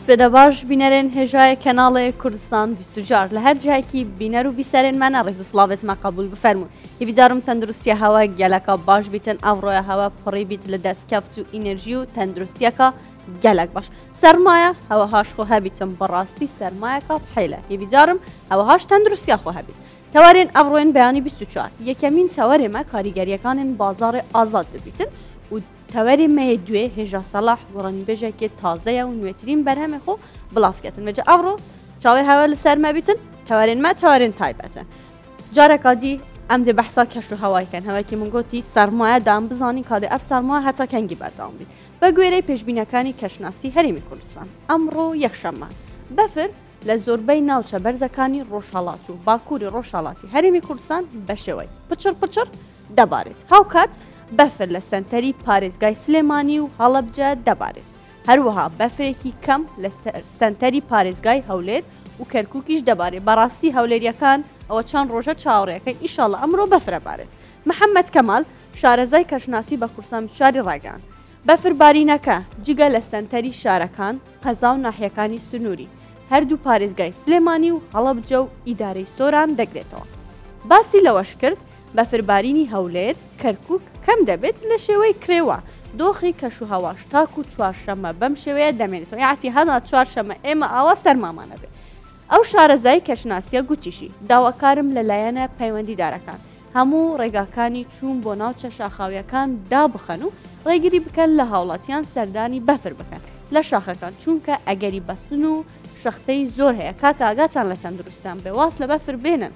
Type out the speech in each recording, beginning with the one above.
سپێدە باش بینەرێن هێژایە کەناڵێ کوردستان 24 لە هەر جهایەکی بینەر و بیسەرێن مەنە ڕێز و سڵاوێت مە قەبوول بفەرموون هیویدارم تەندروستیە هەوە گەلەکە باش بیتن ئەڤڕۆیە هەوە پڕی بیت لە دەستکەفت و ئینرژی و تەندروستیەکە گەلەک باش سەرمایە هەوەهاش خۆ هەبیتم بەڕاستی سەرمایەکە حیلە هیویدارم هەوەهاش تەندروستیا خۆ هەبیت تەوەرێن ئەڤڕۆێن بەیانی 24 یەکەمین تەوەرێ مە کاریگەریەکانێن بازاڕێ ئازاد دبیتن و تەوەرێ مەێ دوێ هێژا سەڵاح گۆرانیبێژێکێ تازەیە و نوێترین بەرهەمێ خۆ بڵاف کەتن وێجە ئەڤڕۆ چاوێ هەوە لەسەر مە بیتن تەوەرێن مە تەوەرێن تایبەتن جارەکا دی ئەم دێ بەحسا کەش و هەوای کەن هەوەکی من گۆتی سەرمایە دام بزانین کادێ ئەف سەرما هەتا کەنگی بەردەوام بیت بە گوێرەی پێشبینەکانی کەشناسی هەرێمی کوردستان ئەمڕۆ یەکشەممە بەفر لە زۆربەی ناوچە بەرزەکانی ڕۆژهەڵات و باکووری ڕۆژهەڵاتی هەرێمی کوردستان بە شێوەی پچڕ پچڕ دەبارێت، هاوکات بەفر لە سەنتەری پارێزگای سلێمانی و هەڵەبجە دەبارێت، هەروەها بەفرێکی کەم لە سەنتەری پارێزگای هەولێر و کەرکووکیش دەبارێت، بەڕاستی هەولێرییەکان ئەوە چەند ڕۆژە چاوەڕێکەن ئیشاڵڵا ئەمڕۆ بەفر ئەبارێت. محەممەد کەمال، شارەزای کەشناسی بە کوردستان 24 ی ڕاگەیاند، بەفربارینەکە جگە لە سەنتەری شارەکان، قەزا و ناحیەکانی سنووری هەردوو پارێزگای سلێمانی و هەڵەبجە و ئیدارەی سۆران دەگرێتەوە. باسی لەوەشکرد، بەفربارینی هەولێر، کەرکوک کەم دەبێت لە شێوەی کرێوە، دۆخی کەشوهەواش تاکو چوارشەممە بەم شێوەیە دەمێنێتەوە، یاتی هەتا چوارشەممە ئێمە ئاوا سەرمامان ئەبێ. ئەو شارەزای کەشناسییە گوتیشی، داواکارم لە لایەنە پەیوەندیدارەکان، هەموو ڕێگاکانی چوون بۆ ناوچە شاخاوییەکان دابخەن و ڕێگری بکەن لە هاوڵاتیان سەردانی بەفر بکەن لە شاخەکان چونکە ئەگەری بەستن و شەختەی زۆر هەیە کاکە ئاگاتان لە تەندروستیان بێ واز لە بەفر بێنن.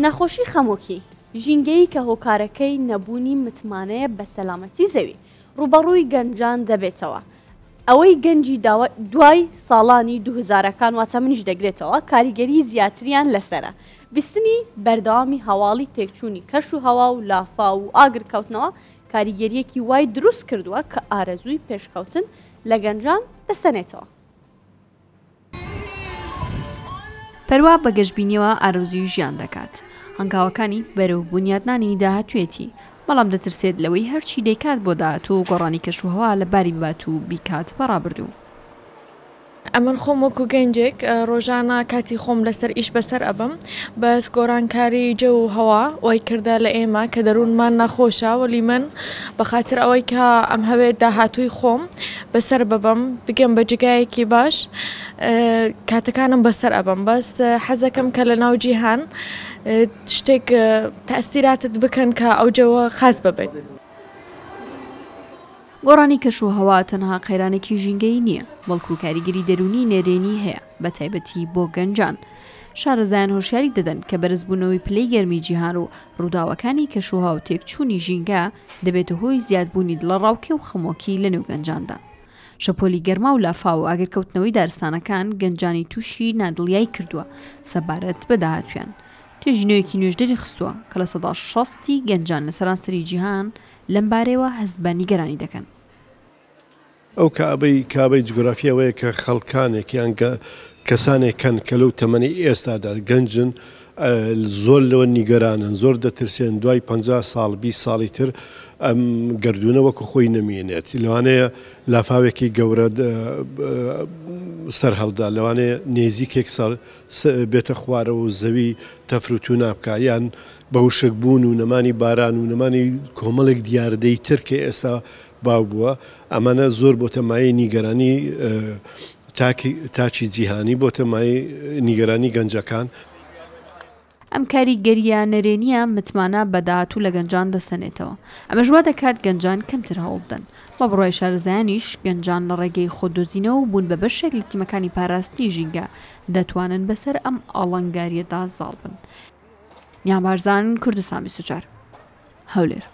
نەخۆشی خەمۆکی ژینگەیی کە هۆکارەکەی نەبوونی متمانەیە بە سەلامەتی زەوی ڕووبەڕووی گەنجان دەبێتەوە. ئەوەی گەنجی داوە دوای ساڵانی دووهەزارەکان واتە منیش دەگرێتەوە کاریگەری زیاتریان لەسەرە. بیستنی بەردەوامی هەواڵی تێکچوونی کەش و هەوا و لافاو و ئاگرکەوتنەوە کاریگەرییەکی وای دروست کردووە کە ئارەزووی پێشکەوتن لە گەنجان دەسەنێتەوە. پەروا بە گەشبینییەوە ئارەزووی ژیان دەکات، هەنگاوەکانی بەرەو بونیادنانی داهاتوویەتی، بەڵام دەترسێت لەوەی هەرچی دەیکات بۆ داهاتوو گۆڕانی کەشوهەوا لە باری ببات و بیکات بە ڕابردوو. ئەمن خۆم وەکو گەنجێک ڕۆژانە کاتی خۆم لەسەر ئیش بەسەر ئەبەم بەس گۆڕانکاری جەو و هەوا وای کردە لە ئێمە کە دەروونمان ناخۆشە وەلی من بە خاتر ئەوەی کە ئەمهەوێت داهاتووی خۆم بەسەر ببەم بگەم بە جێگایەکی باش کاتەکانم بەسەر ئەبەم بەس حەزەکەم کە لە ناو جیهان شتێک تەئسیراتت بکەن کە ئەو جەوە خاس ببێت. گۆڕانی کەشوهەوا تەنها قەیرانێکی ژینگەیی نییە، بەڵکو کاریگەری دەروونی نەرێنی هەیە، بەتایبەتی بۆ گەنجان. شارەزایان هۆشیاری دەدەن کە بەرزبوونەوەی پلەی گەرمی جیهان و ڕووداوەکانی کەشوهەوا و تێکچوونی ژینگە دەبێتە هۆی زیادبوونی دڵەڕاوکێ و خەمۆکی لەنێو گەنجاندا. شەپۆلی گەرما و لافاو و ئاگرکەوتنەوەی دارستانەکان گەنجانی تووشی نادڵیایی کردووە سەبارەت بە داهاتوویان. توێژینەوەیەکی نوێش دەریخستووە کە 60% ی گەنجان لە سەرانسەری جیهان لەمبارەیەوە هەست بە نیگەرانی دەکەن. ئەو کەئابەی کابەی جوگرافی ئەوەیە کە خەڵکانێک یان کەسانێک هەن کە لەو تەمەنەی ئێستادا گەنجن زۆر لەوە نیگەرانن زۆر دەترسێن دوای 50 ساڵ 20 ساڵی تر ئەم گەردوونە وەکو خۆی نەمێنێت لەوانەیە لافاوێکی گەورە سەرهەڵدا لەوانەیە نێزیکێک سەر بێتە خوارەوە و زەوی تەفروتونا بکا یان بە وشکبوون و نەمانی باران و نەمانی کۆمەڵێک دیاردەی تر کە ئێستا باو بووە، ئەمانە زۆر بۆتە مایەی نیگەرانی تاکی تاکی جیهانی، بۆتە مایەی نیگەرانی گەنجەکان. ئەم کاریگەرییە نەرێنییە متمانە بە داهاتوو لە گەنجان دەسەنێتەوە، ئەمەش وا دەکات گەنجان کەمتر هەوڵ بدەن. بە بڕوای شارەزایانیش، گەنجان لە ڕێگەی خۆدۆزینەوە و بوون بە بەشێک لە تیمەکانی پاراستنی ژینگە، دەتوانن بەسەر ئەم ئاڵنگارییەدا زاڵ بن. نیان بارزان، کوردستان 24، هەولێر.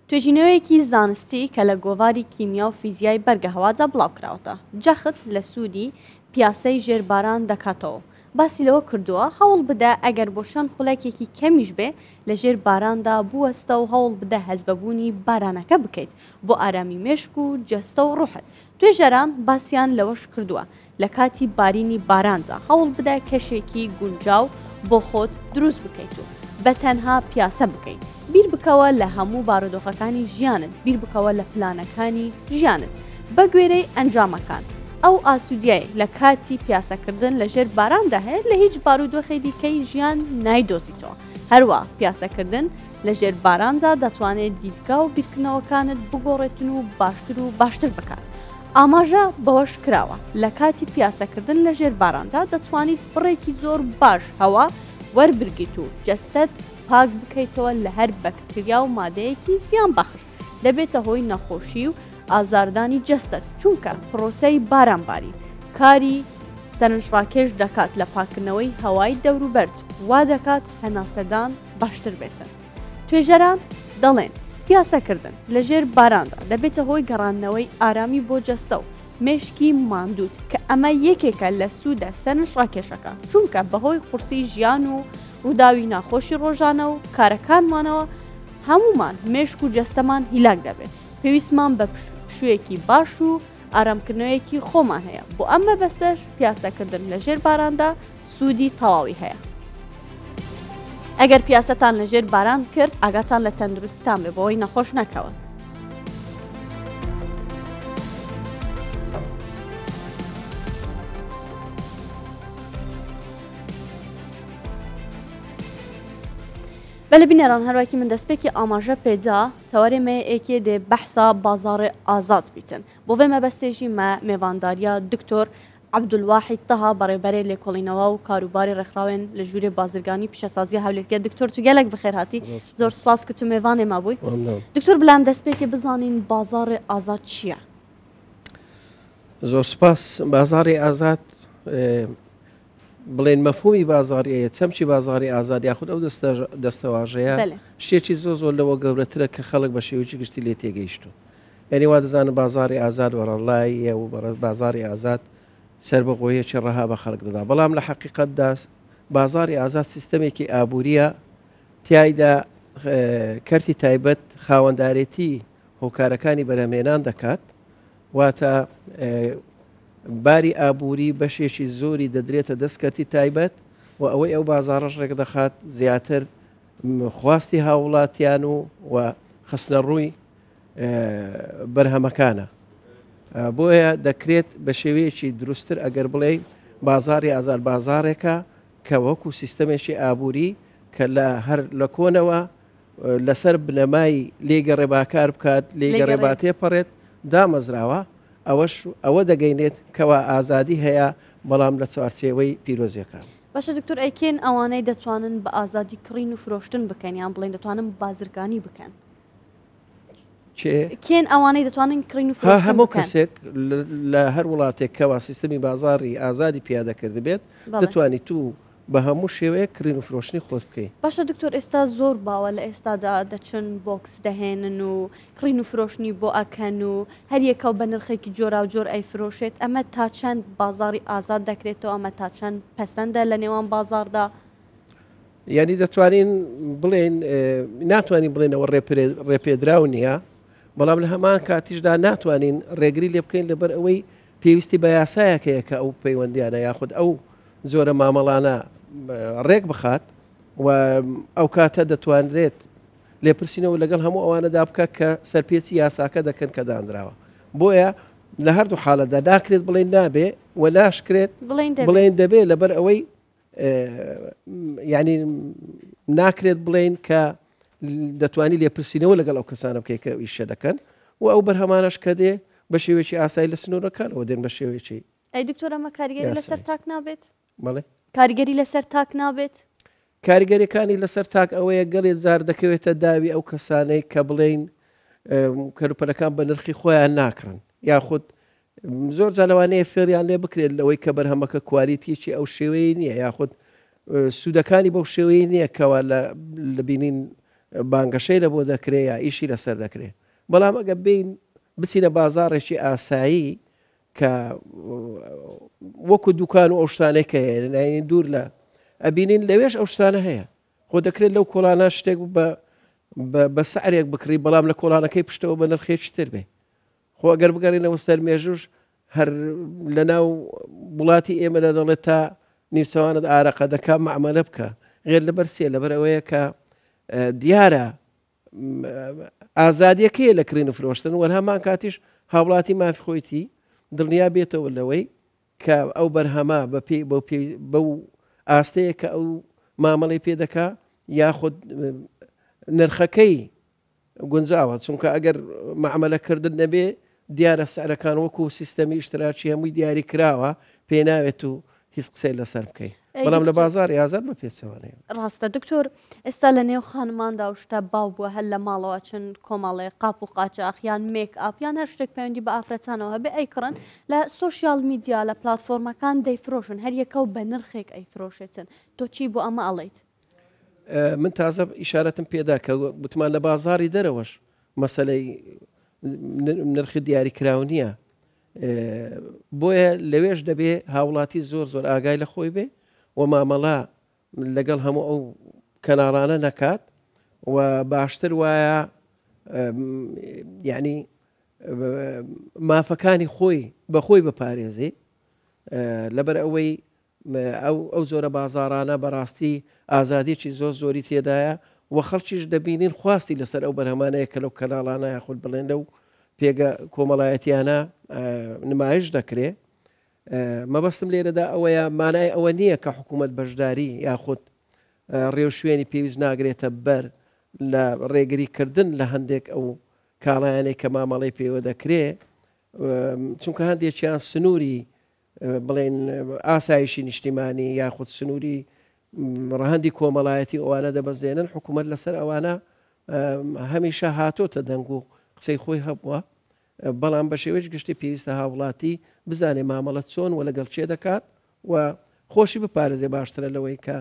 توێژینەوەیەکی زانستی کە لە گۆڤاری کیمیا و فیزیای بەرگەهەوادا بڵاوکراوەتە، جەخت لە سوودی پیاسەی ژێر باران دەکاتەوە و باسی لەوە کردووە، هەوڵبدە ئەگەر بۆ چەند خولەکێکی کەمیش بێ لە ژێر باراندا بوەستە و هەوڵبدە هەست بە بوونی بارانەکە بکەیت بۆ ئارامی مێشک و جەستە و ڕوحت. توێژەران باسیان لەوەش کردووە، لە کاتی بارینی باراندا هەوڵبدە کەشێکی گونجاو بۆ خۆت دروست بکەیت و بە تەنها پیاسە بکەیت، بیر بکەوە لە هەموو بارودۆخەکانی ژیانت، بیر بکەوە لە پلانەکانی ژیانت بە گوێرەی ئەنجامەکان. ئەو ئاسوودیەی لە کاتی پیاسەکردن لە ژێر باراندا هەیە لە هیچ بارودۆخی دیکەی ژیان نایدۆزیتەوە. هەروا پیاسەکردن لە ژێر باراندا دەتوانێت دیدگا و بیرکردنەوەکانت بگۆڕێتن و باشتر و باشتر بکات. ئاماژە بەوەش کراوە، لە کاتی پیاسەکردن لە ژێر باراندا دەتوانیت بڕێکی زۆر باش هەوا وەربگریت و جەستەت پاک بکەیتەوە لە هەر بەکتریا و مادەیەکی زیانبەخش دەبێتە هۆی نەخۆشی و ئازاردانی جەستەت، چونکە پرۆسەی بارانبارین کاری سەرنجڕاکێش دەکات لە پاککردنەوەی هەوای دەوروبەرت، وا دەکات هەناسەدان باشتر بێتن. توێژەران دەڵێن، پیاسەکردن لە ژێر باراندا دەبێتە هۆی گەڕاندنەوەی ئارامی بۆ جەستە و مێشکی ماندووت، کە ئەمە یەکێکە لە سوودە سەرنجڕاکێشەکان، چونکە بەهۆی قورسی ژیان و ڕووداوی ناخۆشی ڕۆژانە و کارەکانمانەوە هەموومان مێشک و جەستەمان هیلاک دەبێت، پێویستمان بە پشوویەکی باش و ئارامکردنەوەیەکی خۆمان هەیە، بۆ ئەم مەبەستەش پیاسەکردن لە ژێر باراندا سوودی تەواوی هەیە. ئەگەر پیاسەتان لە ژێر باران کرد ئاگاتان لە تەندروستیتان بێ بۆی نەخۆش نەکەون. بەلێ بینەران هەروەکی من دەستپێکی ئاماژە پێدا تەوەرێ مەیە ئێکێ دێ بەحسا بازاڕێ ئازاد بیتن بۆ ڤێ مەبەستێ ژی مە مێڤانداریا دکتۆر عەبدولواحید تەها بەڕێوبەرێ لێکۆڵینەوە و کاروباری ڕێکخراوێن لە ژوورێ بازرگانی پیشەسازی هەولێرکە دکتۆر تو گەلەک بخێر هاتی زۆر سپاس کو تو مێڤانێ ما بووی دکتۆر بلام دەستپێکێ بزانین بازاڕێ ئازاد چییە؟ زۆر سپاس بازاڕی ئازاد بڵێن مەفهومی بازاڕیە چەمکی بازاڕی ئازاد یاخود ئەو دەستەواژەیە شتێکی زۆر زۆر لەوە گەورەترە کە خەڵک بە شێوەیەکی گشتی لێ تێگەیشتوون یعنی وا دەزانن بازاڕی ئازاد وەڕەڵاییە و بازاڕی ئازاد سەربەخۆیەکی ڕەها بە خەڵک دەدا بەڵام لە حەقیقەتدا بازاڕی ئازاد سیستەمێکی ئابووریە تیایدا کەرتی تایبەت خاوەندارێتی هۆکارەکانی بەرهەمهێنان دەکات واتە باری ئابووری بەشێکی زۆری دەدرێتە دەست کەرتی تایبەت و ئەوەی ئەو بازاڕەش ڕێکدەخات زیاتر خواستی هاوڵاتیان و و خستنەڕووی بەرهەمەکانە. بۆیە دەکرێت بە شێوەیەکی دروستتر ئەگەر بڵێین بازاڕی ئازاد بازاڕێکە کە وەکو سیستەمێکی ئابووری کە لە هەر لە کۆنەوە لەسەر بنەمای لێگەڕێ با کار بکات، لێگەڕێ با تێپەڕێت دامەزراوە، ئەوەش ئەوە دەگەینێت کەوا ئازادی هەیە بەڵام لە چوارچێوەی پیرۆزیەکان. باشە دکتۆر ئەی کێن ئەوانەی دەتوانن بە ئازادی کڕین و فرۆشتن بکەن یان بڵێن دەتوانن بازرگانی بکەن؟ کێن ئەوانەی دەتوانن کڕین و فرۆشتن هەموو کەسێک لە هەر وڵاتێک کەوا سیستەمی بازاڕی ئازادی پیادە کردبێت دەتوانیت تو بە هەموو شێوەیەک کڕین و فرۆشتنی خۆت بکەی. باشە دکتۆر ئێستا زۆر باوە لە ئێستادا دەچن بۆکس دەهێنن و کڕین و فرۆشتنی بۆ ئەکەن و هەر یەکەو بە نرخێکی جۆراوجۆر ئەیفرۆشێت ئەمە تا چەند بازاڕی ئازاد دەکرێتەوە ئەمە تا چەند پەسەندە لە نێوان بازاڕدا؟ یانی دەتوانین بڵێین ناتوانین بڵێنەوە ڕێپێدراو نییە بەڵام لە هەمان کاتیشدا ناتوانین ڕێگری لێ بکەین لەبەر ئەوەی پێویستی بە یاسایەک هەیە کە ئەو پەیوەندیانە یاخود ئەو جۆرە مامەڵانە ڕێک بخات و ئەو کاتە دەتوانرێت لێپرسینەوە لەگەڵ هەموو ئەوانەدا بکە کە سەرپێچی یاساکە دەکەن کە دانراوە بۆیە لە هەردوو حاڵەتدا ناکرێت بڵێن نابێ و ناشکرێت بڵێن دەبێ لەبەر ئەوەی یعنی ناکرێت بڵێن کە دەتوانی لێپرسینەوە لەگەڵ ئەو کەسانە بکەیت کە ئیشە دەکەن و ئەو بەرهەمانەش کە دێ بە شێوەیەکی ئاسایی لە سنوورەکانەوە دێن بە شێوەیەکی ئەی دکتۆر ئەمە کاریگەری لەسەر تاک نابێت؟ بەڵێ کاریگەری لەسەر تاک نابێت؟ کاریگەریەکانی لەسەر تاک ئەوەیە گەلێ جار دەکەوێتە داوی ئەو کەسانەی کە بڵێین کەلوپەلەکان بە نرخی خۆیان ناکڕن یاخود زۆر جار لەوانەیە فێڵیان لێ بکرێت لەوەی کە بەرهەمەکە کوالیتیەکی ئەو شێوەیە نییە یاخود سوودەکانی بەو شێوەیە نییە کەوا لە بینین بانگەشەی لە بۆ دەکرێ یا ئیشی لەسەر دەکرێت بەڵام ئەگە بین بچینە بازاڕێکی ئاسایی کە وەکو دوکان و ئەو شتانەی کە هەیە دوور لە ئەبینین لەوێش ئەو شتانە هەیە خۆ دەکرێت لەو کۆڵانە شتێک بە بە سعرێک بکڕی بەڵام لە کۆڵانەکەی پشتەوە بە نرخێکی تر بێ. خۆ ئەگەر بگەڕێنەوە سەر مێژووش هەر لەناو وڵاتی ئێمەدا دەڵێت تا نیوچەوانت ئارەقە دەکا مەعمەلە بکە غێر لەبەر چیە لەبەر ئەوەیە کە دیارە ئازادیەکەیە لە کڕین و فرۆشتن وەر هەمان کاتیش هاوڵاتی مافی خۆیتی دڵنیا بێتەوە لەوەی کە ئەو بەرهەمە بە پێی بەو پێی بەو ئاستەیە کە ئەو مامەڵەی پێ دەکا یاخود نرخەکەی گونجاوە چونکە ئەگەر مەعمەلە کردن نەبێ دیارە سعرەکان وەکو سیستەمی ئیشتراکی هەمووی دیاری کراوە پێ ناوێت و هیچ قسەی لەسەر بکەی بەڵام لە بازاری ئازاد بە پێچەوانەیە. ڕاستە دکتۆر ئێستا لە نێو خانماندا و شتە باو بووە هەر لە ماڵەوە چن کۆمەڵێ قاپ و قاچاخ یان مێک ئاپ یان هەر شتێک پەیوەندی بە ئافرەتانەوە هەبێ ئەیکڕن لە سۆشیال میدیا لە پلاتفۆرمەکان دەیفرۆشن هەر یەکە و بە نرخێک ئەیفرۆشێتن تۆ چی بۆ ئەمە ئەڵێیت؟ من تازە ئیشارەتم پێدا کە وتمان لە بازاری دەرەوەش مەسەلەی نرخی دیاریکراو نییە بۆیە لەوێش دەبێ هاوڵاتی زۆر زۆر ئاگای لە خۆی بێ و مامەڵە لەگەڵ هەموو ئەو کەناڵانە نەکات و باشتر وایە یعنی مافەکانی خۆی بەخۆی بپارێزی لەبەر ئەوەی ئەو ئەو جۆرە بازاڕانە بەڕاستی ئازادیەکی زۆر زۆری تێدایە و خەڵکیش دەبینین خواستی لەسەر ئەو بەرهەمانەیە کە لەو کەناڵانە یاخود بڵێن لەو پێگە کۆمەڵایەتیانە نمایش دەکرێ مەبەستم لێرەدا ئەوەیە مانای ئەوە نییە کە حکوومەت بەشداری یاخود ڕێوشوێنی پێویست ناگرێتە بەر لە ڕێگری کردن لە هەندێک ئەو کاڵایانەی کە مامەڵەی پێوە دەکرێ چونکە هەندێکیان سنووری بڵێن ئاسایشی نیشتیمانی یاخود سنووری ڕەهەندی کۆمەڵایەتی ئەوانە دەبەزێنن حکوومەت لەسەر ئەوانە هەمیشە هاتۆتە دەنگ و قسەی خۆی هەبووە بەڵام بە شێوەیەکی گشتی پێویستە هاوڵاتی بزانێ مامەڵە چۆن و لەگەڵ چێ دەکات و خۆشی بپارێزێ باشترە لەوەی کە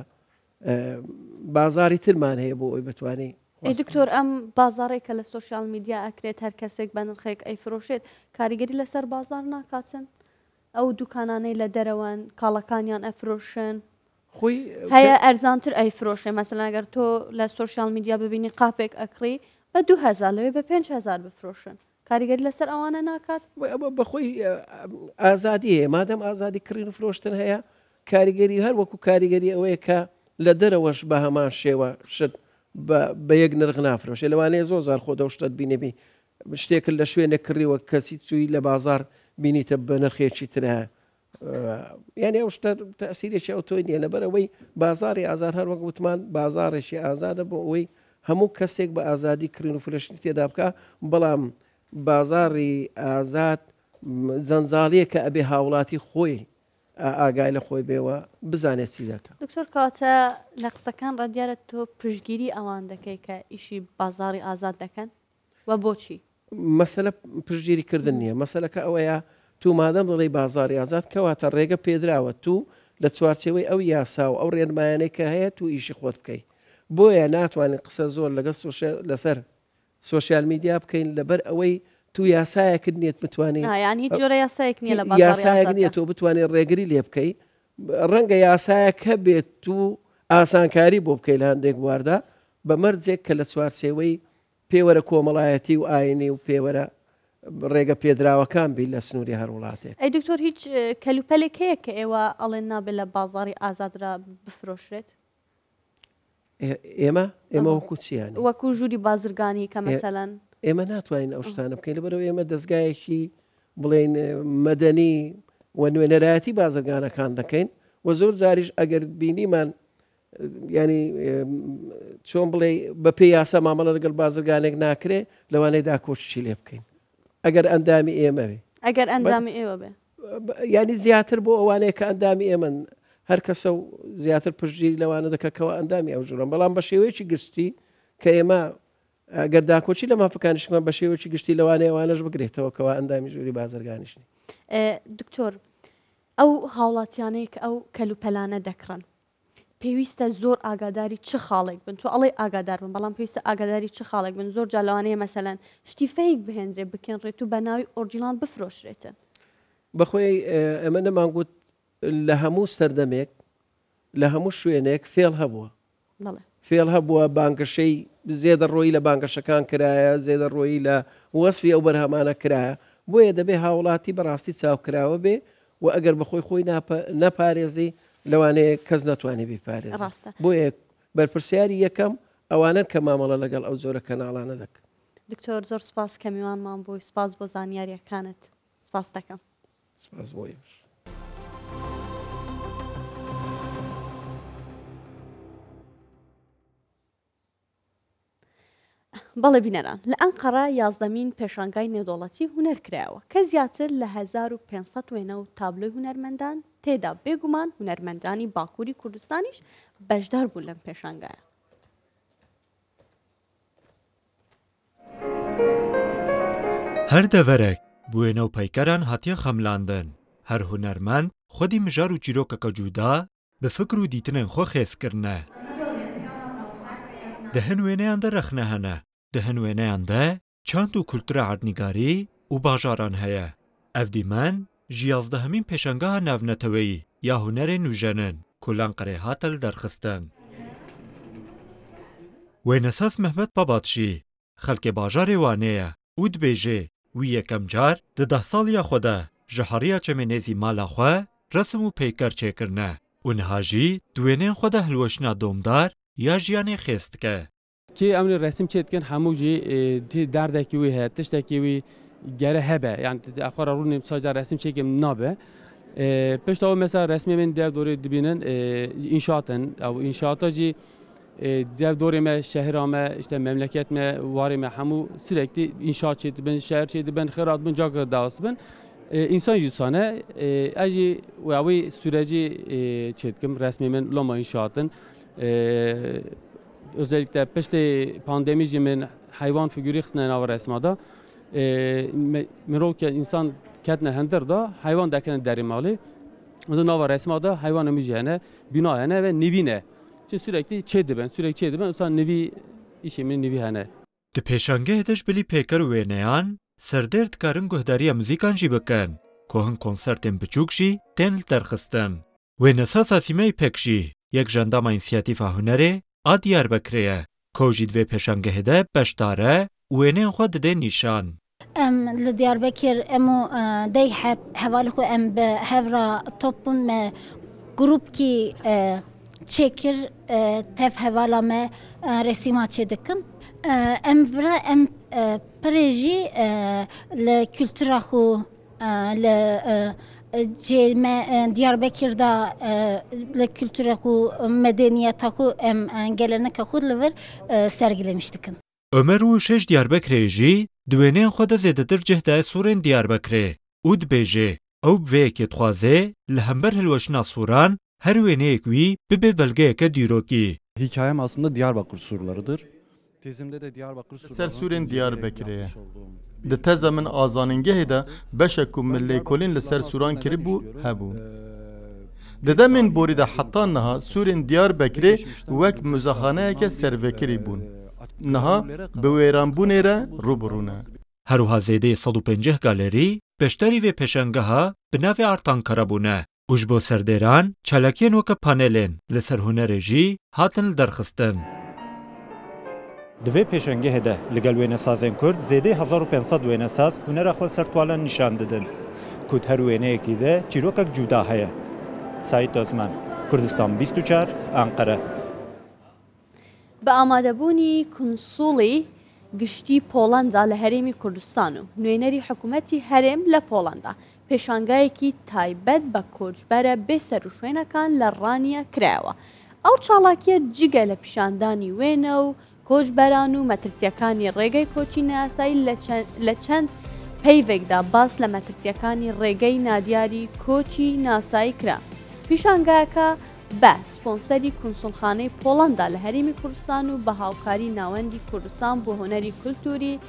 بازاری ترمان هەیە بۆ ئەوی بتوانانی ئەی دکتۆر ئەم بازاڕێک کە لە سۆشیال میدیا ئەکرێت هەر کەسێک بە نرخێک ئەیفرۆشێت کاریگەری لەسەر بازار ناکاتن ئەو دوکانانەی لە دەرەوەن کاڵەکانیان ئەفرۆشن خۆی هەیە ئەرزانتر ئەیفرۆشێ مەسەلەن ئەگەر تۆ لە سۆشیال میدیا ببینی قاپێک ئەکڕی بە 2000 لەوێ بە 5000 بفرۆشن کاریگەری لەسەر ئەوانە ناکات؟ بەخۆی ئازادی هەیە مادەم ئازادی کڕین و فرۆشتن هەیە کاریگەری هەر وەکو کاریگەری ئەوەیە کە لە دەرەوەش بە هەمان شێوە شت بە یەک نرخ نافرۆشێ لەوانەیە زۆر زار خۆ دەو شتت بینێبی شتێکت لە شوێنێک کڕیوە کەسی چووی لە بازار بینیتە بە نرخێکی ترە یعنی ئەو شتە تەسیرێکی ئەو تۆی نییە لەبەرەوەی بازاری ئازاد هەر وەک وتمان بازارێکی ئازادە بۆ ئەوەی هەموو کەسێک بە ئازادی کڕین و فرۆشتنی تێدا بکە بەڵام بازاری ئازاد جەنجاڵیە کە ئەبێ هاوڵاتی خۆی ئاگای لە خۆی بێوە بزانێت چی دەکە. دکتۆر کەواتە لە قسەکان ڕا دیارە تۆ پشتگیری ئەوان دەکەی کە ئیشی بازاڕی ئازاد دەکەن و بۆچی؟ مەسەلە پشتگیری کردن نییە مەسەلەکە ئەوەیە تو مادەم دەڵێی بازاڕی ئازاد کەواتە ڕێگە پێدراوە تو لە چوارچێوەی ئەو یاسا و ئەو ڕێنمایانەی کە هەیە تو ئیشی خۆت بکەی بۆیە ناتوانین قسە زۆر لەگەڵ لەسەر سۆشیال میدیا بکەین لەبەر ئەوەی تو یاسایەکت نییە بتوانێت یان هیچ جۆرە یاسایەک نییە لە بازاڕی یاسایەک نییە تۆ بتوانێت ڕێگری لێ بکەی ڕەنگە یاسایەک هەبێت و ئاسانکاری بۆ بکەی لە هەندێک بواردا بە مەرجێک کە لە چوارچێوەی پێوەرە کۆمەڵایەتی و ئاینی و پێوەرە ڕێگە پێدراوەکان بی لە سنووری هەر وڵاتێک. ئەی دکتۆر هیچ کەلوپەلێک هەیە کە ئێوە ئەڵێن نابێت لە بازاڕی ئازادرا بفرۆشرێت؟ ئێمە ئێمە وەکو چیان وەکو ژووری بازرگانی کە مەسەلەن ئێمە ناتوانین ئەو شتانە بکەین لەبەرەوە ئێمە دەستگایەکی بڵێن مەدەنی و نوێنەرایەتی بازرگانەکان دەکەین و زۆر جاریش ئەگەر بینیمان ینی چۆن بڵێ بە پێی یاسا مامەڵە لەگەڵ بازرگانێک ناکرێ لەوانەیە داکۆکی لێ بکەین ئەگەر ئەندامی ئێمە بێ ئەگەر ئەندامی ئێوە بێ ینی زیاتر بۆ ئەوانەیە کە ئەندامی ئێمەن هەر کەسە و زیاتر پشتگیری لەوانە دەکە کەەوە ئەندامی ئەو ژورن بەڵام بە شێوەیەکی گشتی کە ئێمە ئەگەر داکۆکی لە مافەکانیشمان بە شێوەیەکی گشتی لەوانەیە ئەوانەش بگرێتەوە کەوا ئەندامی ژووری بازرگانیشنی. دکتۆر ئەو هاوڵاتیانەی کە ئەو کەلوپەلانە دەکڕن پێویستە زۆر ئاگاداری چ خاڵێک بن تۆ ئەڵێ ئاگادار بن بەڵام پێویستە ئاگاداری چ خاڵێک بن زۆر جار لەوانەیە مەسەلەن شتی fake بهێنرێ بکێنرێت و بە ناوی ئۆرجیناڵ بفرۆشرێتن. بەخۆی ئێمە نەمانگوت لە هەموو سەردەمێک لە هەموو شوێنێک فێڵ هەبووە فێڵ هەبووە بانگەشەی زێدەڕۆیی لە بانگەشەکان کرایە زێدەڕۆیی لە وەسفی ئەو بەرهەمانە کرایە. بۆیە دەبێ هاوڵاتی بەڕاستی چاوکراوە بێ و ئەگەر بەخۆی خۆی نەپارێزی لەوانەیە کەس نەتوانێ بیپارێزێ. ڕاستە. بۆیە بەرپرسیاری یەکەم ئەوانەن کە مامەڵە لەگەڵ ئەو جۆرە کەناڵانە دەکەن. دکتۆر زۆر سوپاس کە میوانمان بووی، سوپاس بۆ زانیاریەکانت، سوپاست دەکەم. سوپاس بۆ ئێوەش. بەڵێ بینەران، لە ئەنقەرە یازدەمین پێشانگای نێودەوڵەتی هونەر کرایەوە کە زیاتر لە 1500 وێنە و تابلۆی هونەرمەندان تێدا بێگومان هونەرمەندانی باکووری کوردستانیش بەشدار بوون لەم پێشانگایە. هەر دەڤەرێک bi wêne û peykeran hatiye xemlandin. Her hunermend xwedî mijar û çîrokeke cuda bi fikr û dîtinên xwe xêz kirine. Di hin wêneyan de rexne hene, di hin wêneyan de çand û kultura erdnîgarî û bajaran heye. Ev dîmen ji yazdehemîn pêşangeha navneteweyî ya hunerê nûjen in ku li Enqereyê hate lidarxistin. Wênesaz Mehmet Babat jî xelkê bajarê Wanê ye û dibêje wî yekem car di deh saliya xwe de ji heriya çemê nêzî mala xwe resim û peyker çêkirine û niha jî di wêneyên xwe de hilweşina domdar ya jiyanê xêz dike. Kê em li resim çê dikin hemû jî tê derdekî wî heye, tiştekî wî gere hebe. Yani xwe re rûnêm sadece resim çêkim nabe. Pişta wê mesela resmê min dev dorê dibînin înşaat in. Ew înşaata jî dev dorê me, şehira me, işte memleket me, warê me hemû sürekli înşaat çê dibin, şehir çê dibin, xira dibin, cak dewas dibin. İnsan jî sane. Ez jî wê sürecî çê dikim resmê min loma înşaat in. Özellikle piştê pandemî jî min heywan figürî xistine nava resma da. Mirov ke insan ketine hindir da heywan dekine derê malê. Di nava resma da heywanê min jî hene, bîna hene ve nivî ne. Çi sürekli çê dibin, sürekli çê dibin, wisa nivî îşê min nivî hene. Di pêşangehê de ji bilî pêker û wêneyan, serdêr dikarin guhdariya muzîkan jî bikin ku hin konsertên biçûk jî tên li derxistin. Wênesaz Asîme Îpek jî yek ji endama Însiyatîfa Hunerê a Diyarbekirê ye ku jî di vê pêşangehê de beşdar e û wêneyên xwe dide nîşan. Em li Diyarbekir em û dey hevalê xwe em bi hev re top bûn me grûpkî çêkir tev hevala me resîma çêdikin. Em vira em pirê jî li kultura xwe li cê me Diyarbekir de li kultura xwe medeniyeta xwe em geleneka xwe li vir sergilemiş dikin. Ömer û Şêj Diyarbekirê jî di wêneyên xwe de zêdetir cih daye sûrên Diyarbekirê û dibêje ew bi vê yekê dixwaze li hember hilweşina sûran her wêneyek wî bibe belgeyeke dîrokî. Hikayem aslında Diyarbakır surlarıdır. Tezimde de Diyarbakır Li ser surlarının sûrên inceleyerek Diyarbekirê ye. yapmış olduğum Di bir teza min a zanîngehê de çalışmadır. beşek ku min Ben lêkolîn Diyarbakır li ser surlarını sûran aslında neden kiribû işliyorum? hebû. Eee, Di bir demên tarihi borî de belge heta niha niteliği sûrên taşıyor ve Diyarbekirê geçmişten wek günümüze kadar muzexaneyeke bulunan bir servekirî bûn. eee, Niha kömürlere bi kadar wêranbûnê re bu rû bi rû surlar ne. nasıl bir Her wiha zêdeyê 150 galerî beşdarî vê pêşangeha bi navê Art Ankara bûne û ji bo serdêran çalakiyên weke panelên li ser hunerê jî hatin lidarxistin. Di vê pêşangehê de li gel wênesazên Kurd zêdeyê 1500 wênesaz hunera xwe li ser tualan nîşan didin ku di her wêneyekî de çîrokek cuda heye. Saît Ozmen, Kurdistan 24, Enqere. بە ئامادەبوونی کونسوڵی گشتی پۆڵەندا لە هەرێمی کوردستان و نوێنەری حکومەتی هەرێم لە پۆڵەندا، پێشانگایەکی تایبەت بە کۆچبەرە بێ سەروشوێنەکان لە ڕانیە کرایەوە. ئەو چاڵاکیە جگە لە پیشاندانی وێنە و کۆچبەران و مەترسیەکانی ڕێگەی کۆچی نایاسایی لە چەند پەیڤێکدا باس لە مەترسیەکانی ڕێگەی نادیاری کۆچی ناسایی کرا. پیشانگاکە بە سپۆنسەری کونسوڵخانەی پۆڵەندا لە هەرێمی کوردستان و بە هاوکاری ناوەندی کوردستان بۆ هونەری کولتووری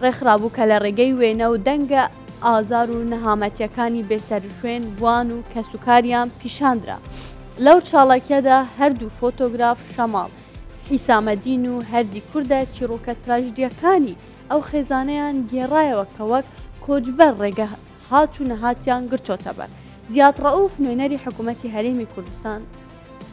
ڕێکخرابوو کە لە ڕێگەی وێنە و دەنگە ئازار و نەهامەتیەکانی بێسەروشوێن بوان و کەسوکاریان پیشاندرا. لەو چاڵاکیەدا هەردوو فۆتۆگراف شەماڵ حیسامەدین و هەردی کوردە چیڕۆکە تراژدیەکانی ئەو خێزانەیان گێڕایەوە کە وەک کۆچبەر ڕێگە هات و نەهاتیان گرتۆتە بەر. زیاد ڕەئوف نوێنەری حکوومەتی هەرێمی کوردستان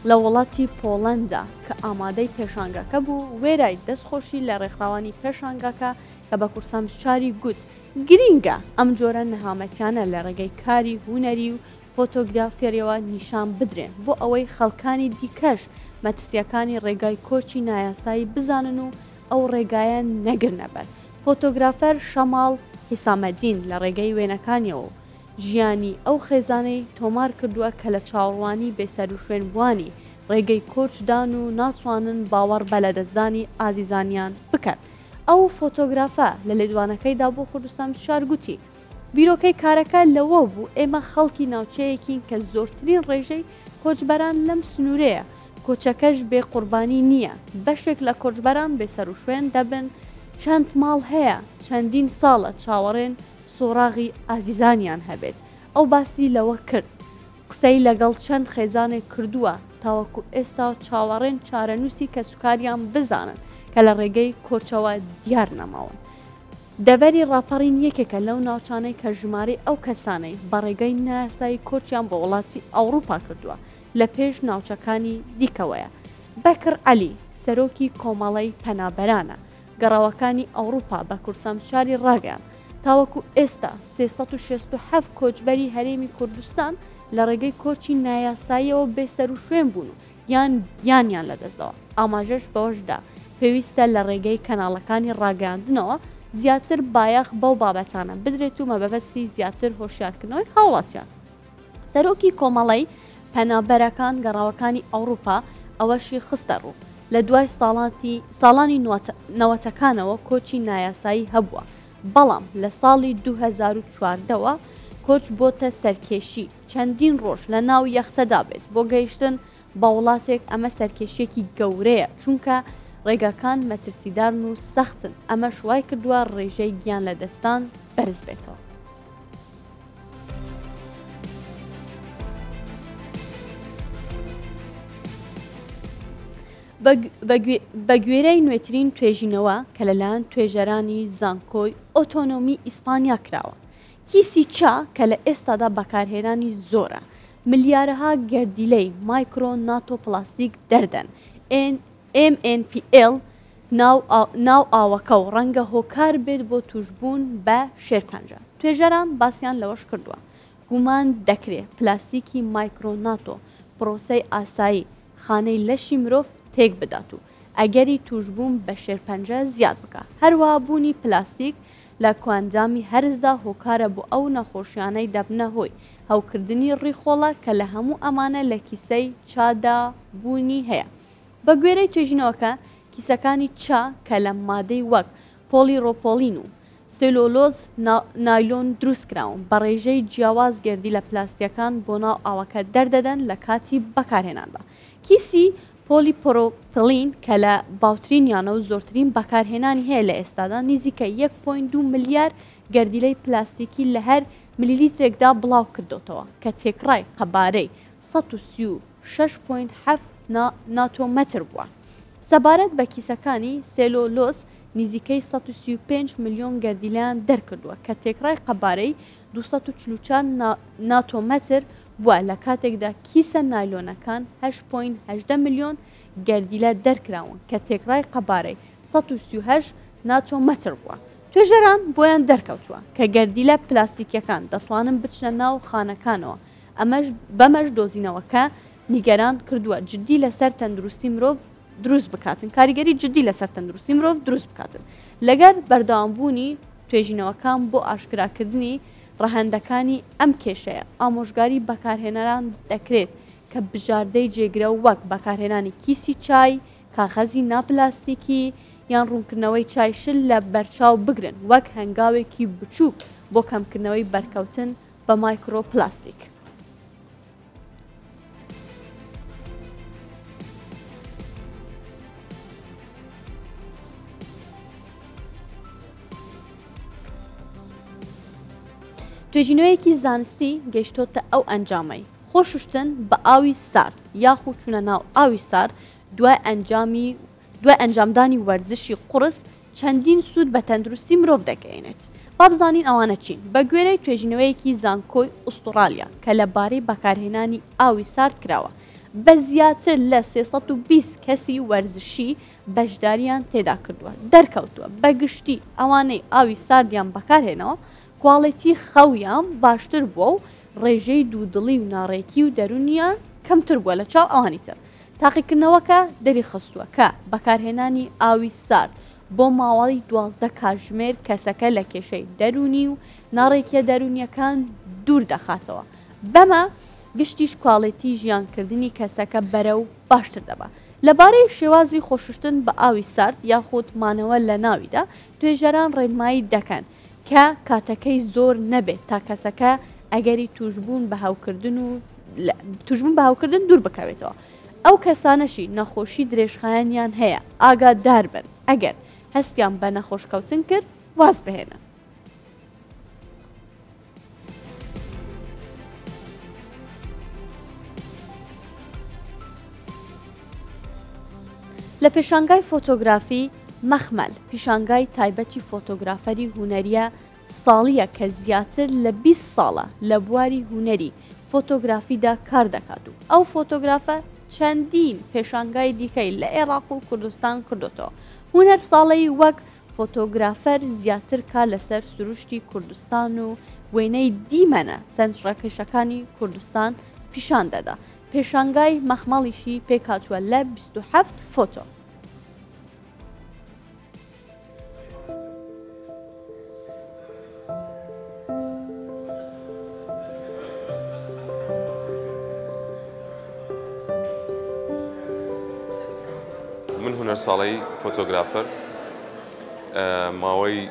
لە وڵاتی پۆڵەندا کە ئامادەی پێشانگاکە بوو، وێرای دەستخۆشی لە ڕێکخراوانی پێشانگاکە کە بە کوردستان 24 گوت. گرینگە ئەم جۆرە نەهامەتیانە لە ڕێگەی کاری هونەری و فۆتۆگرافیەوە نیشان بدرێن بۆ ئەوەی خەڵکانی دیکەش مەترسییەکانی ڕێگای کۆچی نایاسایی بزانن و ئەو ڕێگایە نەگرنە بەر. فۆتۆگرافەر شەماڵ حیسامەدین لە ڕێگەی وێنەکانیەوە و ژیانی ئەو خێزانەی تۆمار کردووە کە لە چاوەڕوانی بێسەروشوێنبووانی ڕێگەی کۆچ دان و ناتوانن باوەڕ بە لەدەستدانی ئازیزانیان بکەن. ئەو فۆتۆگرافە لە لێدوانەکەیدا بۆ کوردستان 24 گوتی، بیرۆکەی کارەکە لەوە بوو ئێمە خەڵکی ناوچەیەکین کە زۆرترین ڕێژەی کۆچبەران لەم سنوورەیە، کۆچەکەش بێ قوربانی نییە، بەشێک لە کۆچبەران بێسەروشوێن دەبن، چەند ماڵ هەیە چەندین ساڵە چاوەڕێن سۆراغی ئازیزانیان هەبێت. ئەو باسی لەوە کرد، قسەی لەگەڵ چەند خێزانێک کردووە تاوەکو ئێستا چاوەڕێن چارەنووسی کەسوکاریان بزانن کە لە ڕێگەی کۆچەوە دیار نەماون. دەڤەری ڕاپەڕین یەکێکە لەو ناوچانەی کە ژمارەی ئەو کەسانەی بە ڕێگەی نایاسایی کۆچیان بۆ وڵاتی ئەوڕوپا کردووە لە پێش ناوچەکانی دیکەوەیە. بەکر عەلی، سەرۆکی کۆمەڵەی پەنابەرانە گەڕاوەکانی ئەوڕوپا بە کوردسامچاری ڕاگەیاند، تاوەکو ئێستا 367 کۆچبەری هەرێمی کوردستان لە ڕێگەی کۆچی نایاساییەوە بێسەروشوێن بوون و یان گیانیان لەدەستداوە، ئاماژەش بەوەشدا، پێویستە لە ڕێگەی کەناڵەکانی ڕاگەیاندنەوە زیاتر بایەخ بەو بابەتانە بدرێت و مەبەستی زیاتر هۆشیارکردنەوەی هاوڵاتیان. سەرۆکی کۆمەڵەی پەنابەرەکان گەڕاوەکانی ئەوڕوپا ئەوەشی خستەڕوو، لە دوای ساڵانی نەوەتەکانەوە کۆچی نایاسایی هەبووە، بەڵام لە ساڵی 2014 وە کۆچ بۆتە سەرکێشی، چەندین ڕۆژ لە ناو یەختەدا بێت بۆ گەیشتن بە وڵاتێک ئەمە سەرکێشیەکی گەورەیە چونکە ڕێگاکان مەترسیدارن و سەختن ئەمەش وایکردووە ڕێژەی گیان لەدەستدان بەرز بێتەوە. بەگوێرەی نوێترین توێژینەوە کە لەلایەن توێژەرانی زانکۆی ئۆتۆنۆمی ئیسپانیا کراوە، کیسی چا کە لە ئێستادا بەکارهێنانی زۆرە، ملیارەها گەردیلەی مایکرۆ ناتۆ پلاستیک دەردەن، MNPL، ناو ئاوەکە و ڕەنگە هۆکار بێت بۆ تووشبوون بە شێرپەنجە. توێژەران باسیان لەوەش کردووە، گومان دەکرێ پلاستیکی مایکرۆ ناتۆ پرۆسەی ئاسایی خانەی لەشی مرۆڤ تێک بدات و ئەگەری تووشبوون بە شێرپەنجە زیاد بکا. هەروەها بوونی پلاستیک لە کۆئەندامی هەرسدا هۆکارە بۆ ئەو نەخۆشیانەی دەبنە هۆی هەوکردنی ڕیخۆڵە کە لە هەموو ئەمانە لە کیسەی چادا بوونی هەیە. بە گوێرەی توێژینەوەکە کیسەکانی چا کە لە مادەی وەک پۆڵیڕۆپۆڵین و سێلۆلۆز نایلۆن دروستکراون، بە ڕێژەی جیاواز گەردیلە پلاستییەکان بۆ ناو ئاوەکە دەردەدەن لە کاتی بەکارهێناندا. کیسی پۆلیپرۆپلین کە لە باوترینیانە و زۆرترین بەکارهێنانی هەیە لە ئێستادا، نزیکەی یەک point دوو ملیار گەردیلەی پلاستیکی لە هەر ملیلیترێکدا بڵاوکردۆتەوە کە تێکڕای قەبارەی 136 point حەفت ناتۆمەتر بووە. سەبارەت بە کیسەکانی سێلۆلۆز نزیکەی 135 ملیۆن گەردیلەیان دەرکردووە کە تێکڕای قەبارەی 244 ناتۆمەتر بووە لە کاتێکدا کیسە نایلۆنەکان هەشت point 18 ملیۆن گەردیلە دەرکراون کە تێکڕای قەبارەی 138 ناتۆمەتر بووە. توێژەران بۆیان دەرکەوتووە کە گەردیلە پلاستیکیەکان دەتوانن بچنە ناو خانەکانەوە ئەمەش بەمەش دۆزینەوەکە نیگەران کردووە جدی لەسەر تەندروستی مرۆڤ دروست بکاتن کاریگەری جدی لەسەر تەندروستی مرۆڤ دروست بکاتن لەگەر بەردەوامبوونی توێژینەوەکان بۆ ئاشکراکردنی ڕەهەندەکانی ئەم کێشەیە ئامۆژگاری بەکارهێنەران دەکرێت کە بژاردەی جێگرەوە وەک بەکارهێنانی کیسی چای کاغەزی ناپلاستیکی یان ڕوونکردنەوەی چای شل لە بەرچاو بگرن وەک هەنگاوێکی بچووک بۆ کەمکردنەوەی بەرکەوتن بە مایکرۆپلاستیک. توێژینەوەیەکی زانستی گەیشتۆتە ئەو ئەنجامەی خۆ شوشتن بە ئاوی سارد یاخود چوونە ناو ئاوی سارد دوای ئەنجامی دوای ئەنجامدانی وەرزشی قوڕس چەندین سوود بە تەندروستی مرۆڤ دەگەیەنێت. با بزانین ئەوانە چین؟ بە گوێرەی توێژینەوەیەکی زانکۆی ئوستوڕالیا کە لە بارەی بەکارهێنانی ئاوی سارد کراوە، بە زیاتر لە 320 کەسی وەرزشی بەشداریان تێدا کردووە، دەرکەوتووە بە گشتی ئەوانەی ئاوی ساردیان بەکارهێناوە کواڵێتی خەویان باشتر بووە و ڕێژەی دوودڵی و ناڕێکی و دەروونیان کەمتر بووە لە چاو ئەوانی تر. تاقیکردنەوەکە دەریخستووە کە بەکارهێنانی ئاوی سارد بۆ ماوەی 12 کاتژمێر کەسەکە لە کێشەی دەروونی و ناڕێکیە دەروونیەکان دوور دەخاتەوە، بەمە گشتیش کواڵێتی ژیانکردنی کەسەکە بەرەو باشتر دەبا. لەبارەی شێوازی خۆشوشتن بە ئاوی سارد یاخود مانەوە لە ناویدا، توێژەران ڕێنمایی دەکەن کە کاتەکەی زۆر نەبێت تا کەسەکە ئەگەری تووشبوون بە هەوکردن و تووشبوون بە هەوکردن دوور بکەوێتەوە. ئەو کەسانەشی نەخۆشی درێژخایەنیان هەیە ئاگاداربن ئەگەر هەستیان بە نەخۆشکەوتن کرد واز بهێنن. لە پێشانگای فۆتۆگرافی مەخمەل، پیشانگای تایبەتی فۆتۆگرافەری هونەریە ساڵیە کە زیاتر لە 20 ساڵە لە بواری هونەری فۆتۆگرافیدا کار دەکات و ئەو فۆتۆگرافە چەندین پێشانگای دیکەی لە عێراق و کوردستان کردۆتەوە. هونەر ساڵەی وەک فۆتۆگرافەر زیاتر کار لەسەر سروشتی کوردستان و وێنەی دیمەنە سەرنجڕاکێشەکانی کوردستان پیشان دەدا. پێشانگای مەخمەڵیشی پێکهاتووە لە 27 فۆتۆ. من هونەر ساڵەی فۆتۆگرافەر ماوەی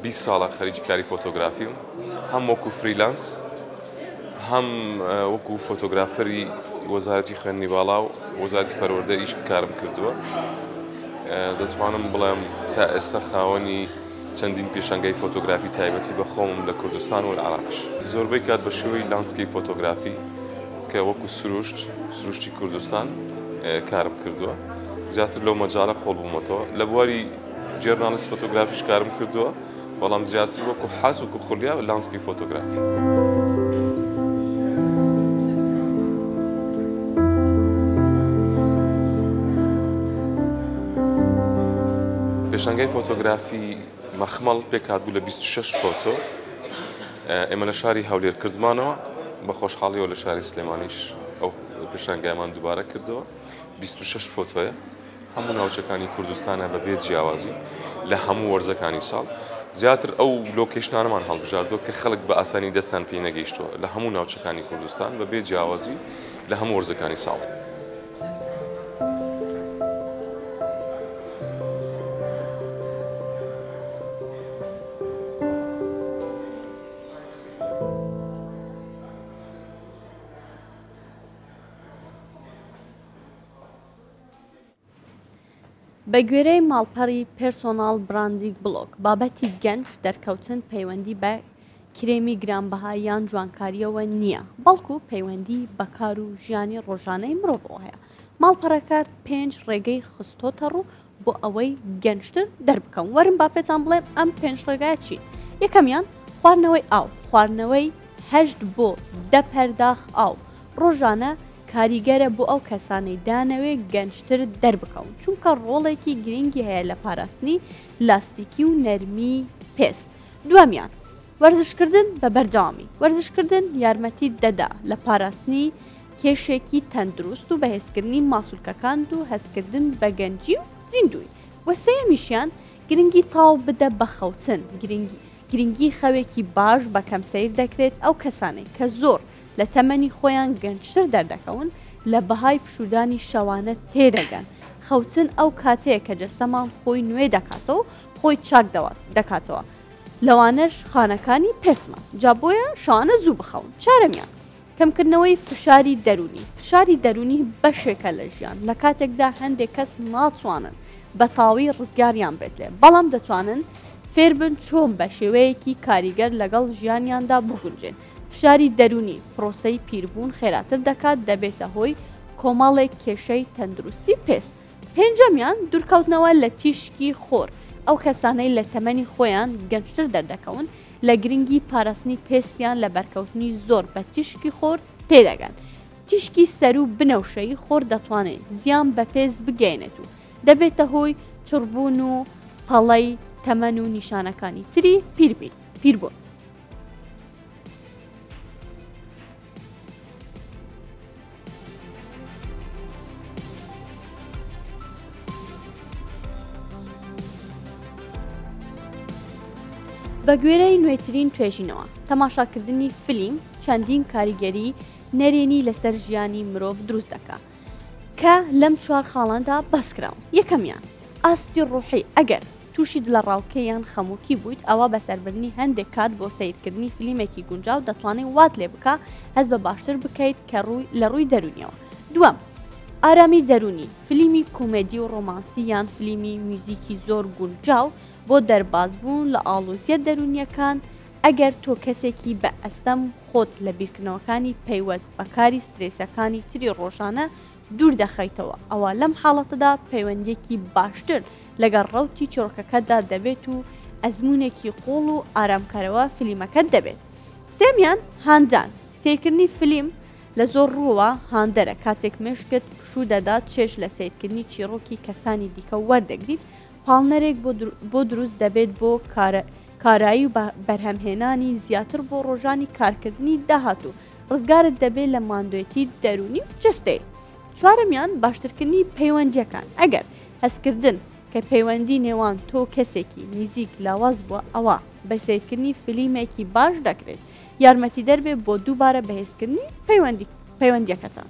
20 ساڵە خەریکی کاری فۆتۆگرافیم هەم وەکو freelance هەم وەکو فۆتۆگرافەری وەزارەتی خوێندنی باڵا و وەزارەتی پەروەردە ئیش کارم کردووە دەتوانم بڵێم تا ئێستا خاوەنی چەندین پێشانگای فۆتۆگرافی تایبەتی بە خۆمم لە کوردستان و لە عێراقیش. زۆربەی کات بە شێوەی landscape فۆتۆگرافی کە وەکو سروشت، سروشتی کوردستان کارم کردووە. زیاتر لەو مەجالە قوڵ بوومەتەوە. لە بواری journalist فۆتۆگرافیش کارم کردووە، بەڵام زیاتر وەکو حەز، وەکو خولیا landscape فۆتۆگرافی. پێشانگای فۆتۆگرافی مەخمەڵ پێکهاتبوو لە 26 فۆتۆ، ئێمە لە شاری هەولێر کردمانەوە، بە خۆشحاڵیەوە لە شاری سلێمانیش ئەو پێشانگایمان دووبارە کردەوە. 26 فۆتۆیە، هەموو ناوچەکانی کوردستانە بە بێ جیاوازی لە هەموو وەرزەکانی ساڵ. زیاتر ئەو لۆکەیشنانەمان هەڵبژاردووە کە خەڵک بە ئاسانی دەستیان پێی نەگەیشتووە لە هەموو ناوچەکانی کوردستان بە بێ جیاوازی لە هەموو وەرزەکانی ساڵ. بە گوێرەی ماڵپەڕی Personal Branding Blog، بابەتی گەنج دەرکەوتن پەیوەندی بە کرێمی گرانبەها یان جوانکارییەوە نییە، بەڵکو پەیوەندی بە کار و ژیانی ڕۆژانەی مرۆڤەوە هەیە. ماڵپەڕەکە پێنج ڕێگەی خستۆتەڕوو بۆ ئەوەی گەنجتر دەربکەون. وەرن با پێتان بڵێم ئەم پێنج ڕێگایە چین. یەکەمیان خواردنەوەی ئاو، خواردنەوەی هەشت بۆ دە پەرداخ ئاو ڕۆژانە کاریگەرە بۆ ئەو کەسانەی دانەوێ گەنجتر دەربکەون، چونکە ڕۆڵێکی گرنگی هەیە لە پاراستنی لاستیکی و نەرمی پێست. دووەمیان، وەرزشکردن بە بەردەوامی، وەرزشکردن یارمەتیت دەدا لە پاراستنی کێشێکی تەندروست و بەهێزکردنی ماسولکەکانت و هەستکردن بە گەنجی و زیندووی. وە سێیەمیشیان، گرنگی تاو بدە بە خەوتن، گرنگی خەوێکی باش بە کەم سەیر دەکرێت، ئەو کەسانەی کە زۆر لە تەمەنی خۆیان گەنجتر دەردەکەون، لە بەهای پشوودانی شەوانە تێدەگەن. خەوتن ئەو کاتەیە کە جەستەمان خۆی نوێ دەکاتەوە و خۆی چاک دەکاتەوە، لەوانەش خانەکانی پێستمان. جا بۆیە شەوانە زوو بخەون. چارەمیان، کەمکردنەوەی فشاری دەروونی، فشاری دەروونی بەشێکە لە ژیان، لە کاتێکدا هەندێک کەس ناتوانن بە تەواوی ڕزگاریان بێت لێ، بەڵام دەتوانن فێربن چۆن بە شێوەیەکی کاریگەر لەگەڵ ژیانیاندا بگونجێن. فشاری دەروونی پرۆسەی پیربوون خێراتر دەکات، دەبێتە هۆی کۆمەڵێک کێشەی تەندروستی پێست. پێنجەمیان، دوورکەوتنەوە لە تیشکی خۆر، ئەو کەسانەی لە تەمەنی خۆیان گەنجتر دەردەکەون، لە گرنگی پاراستنی پێستیان لە بەرکەوتنی زۆر بە تیشکی خۆر تێدەگەن. تیشکی سەروو بنەوشەیی خۆر دەتوانێت زیان بە پێست بگەیەنێت و دەبێتە هۆی چڕبوون و پەڵەی تەمەن و نیشانەکانی تری پیربوون. بە گوێرەی نوێترین توێژینەوە، تەماشاکردنی فلیم چەندین کاریگەری نەرێنی لەسەر ژیانی مرۆڤ دروست دەکا کە لەم چوار خاڵاندا باس کراون. یەکەمیان، ئاستی ڕوحی، ئەگەر تووشی دڵەڕاوکێ یان خەمۆکی بوویت ئەوا بەسەربردنی هەندێک کات بۆ سەیرکردنی فلیمێکی گونجاو دەتوانێت وات لێ بکا هەست بە باشتر بکەیت کە ڕووی لە ڕووی دەروونیەوە. دووەم، ئارامی دەروونی، فلیمی کۆمێدی و ڕۆمانسی یان فلیمی میوزیکی زۆر گونجاو بۆ دەربازبوون لە ئاڵۆزییە دەروونییەکان، ئەگەر تۆ کەسێکی بە ئەستەم خۆت لە بیرکردنەوەکانی پەیوەست بە کاری سترێسەکانی تری ڕۆژانە دوور دەخەیتەوە ئەوا لەم حاڵەتەدا پەیوەندییەکی باشتر لەگەڵ ڕەوتی چیڕۆکەکەتدا دەبێت و ئەزموونێکی قووڵ و ئارامکەرەوە فلیمەکەت دەبێت. سێمیان، هاندان، سەیرکردنی فلیم لە زۆر ڕووەوە هاندەرە، کاتێک مێشکت پشوو دەدات چێژ لە سەیرکردنی چیڕۆکی کەسانی دیکە وەردەگریت، پاڵنەرێک بۆ دروست دەبێت بۆ کارایی و بەرهەمهێنانی زیاتر بۆ ڕۆژانی کارکردنی داهاتوو، ڕزگارت دەبێت لە ماندوێتی دەروونی و جەستەیی. چوارەمیان، باشترکردنی پەیوەندییەکان، ئەگەر هەستکردن کە پەیوەندی نێوان تۆ و کەسێکی نیزیک لاواز بووە ئەوا بە سەیرکردنی فلیمێکی باش دەکرێت یارمەتیدەر بێت بۆ دووبارە بەهێزکردنی پەیوەندییەکەتان.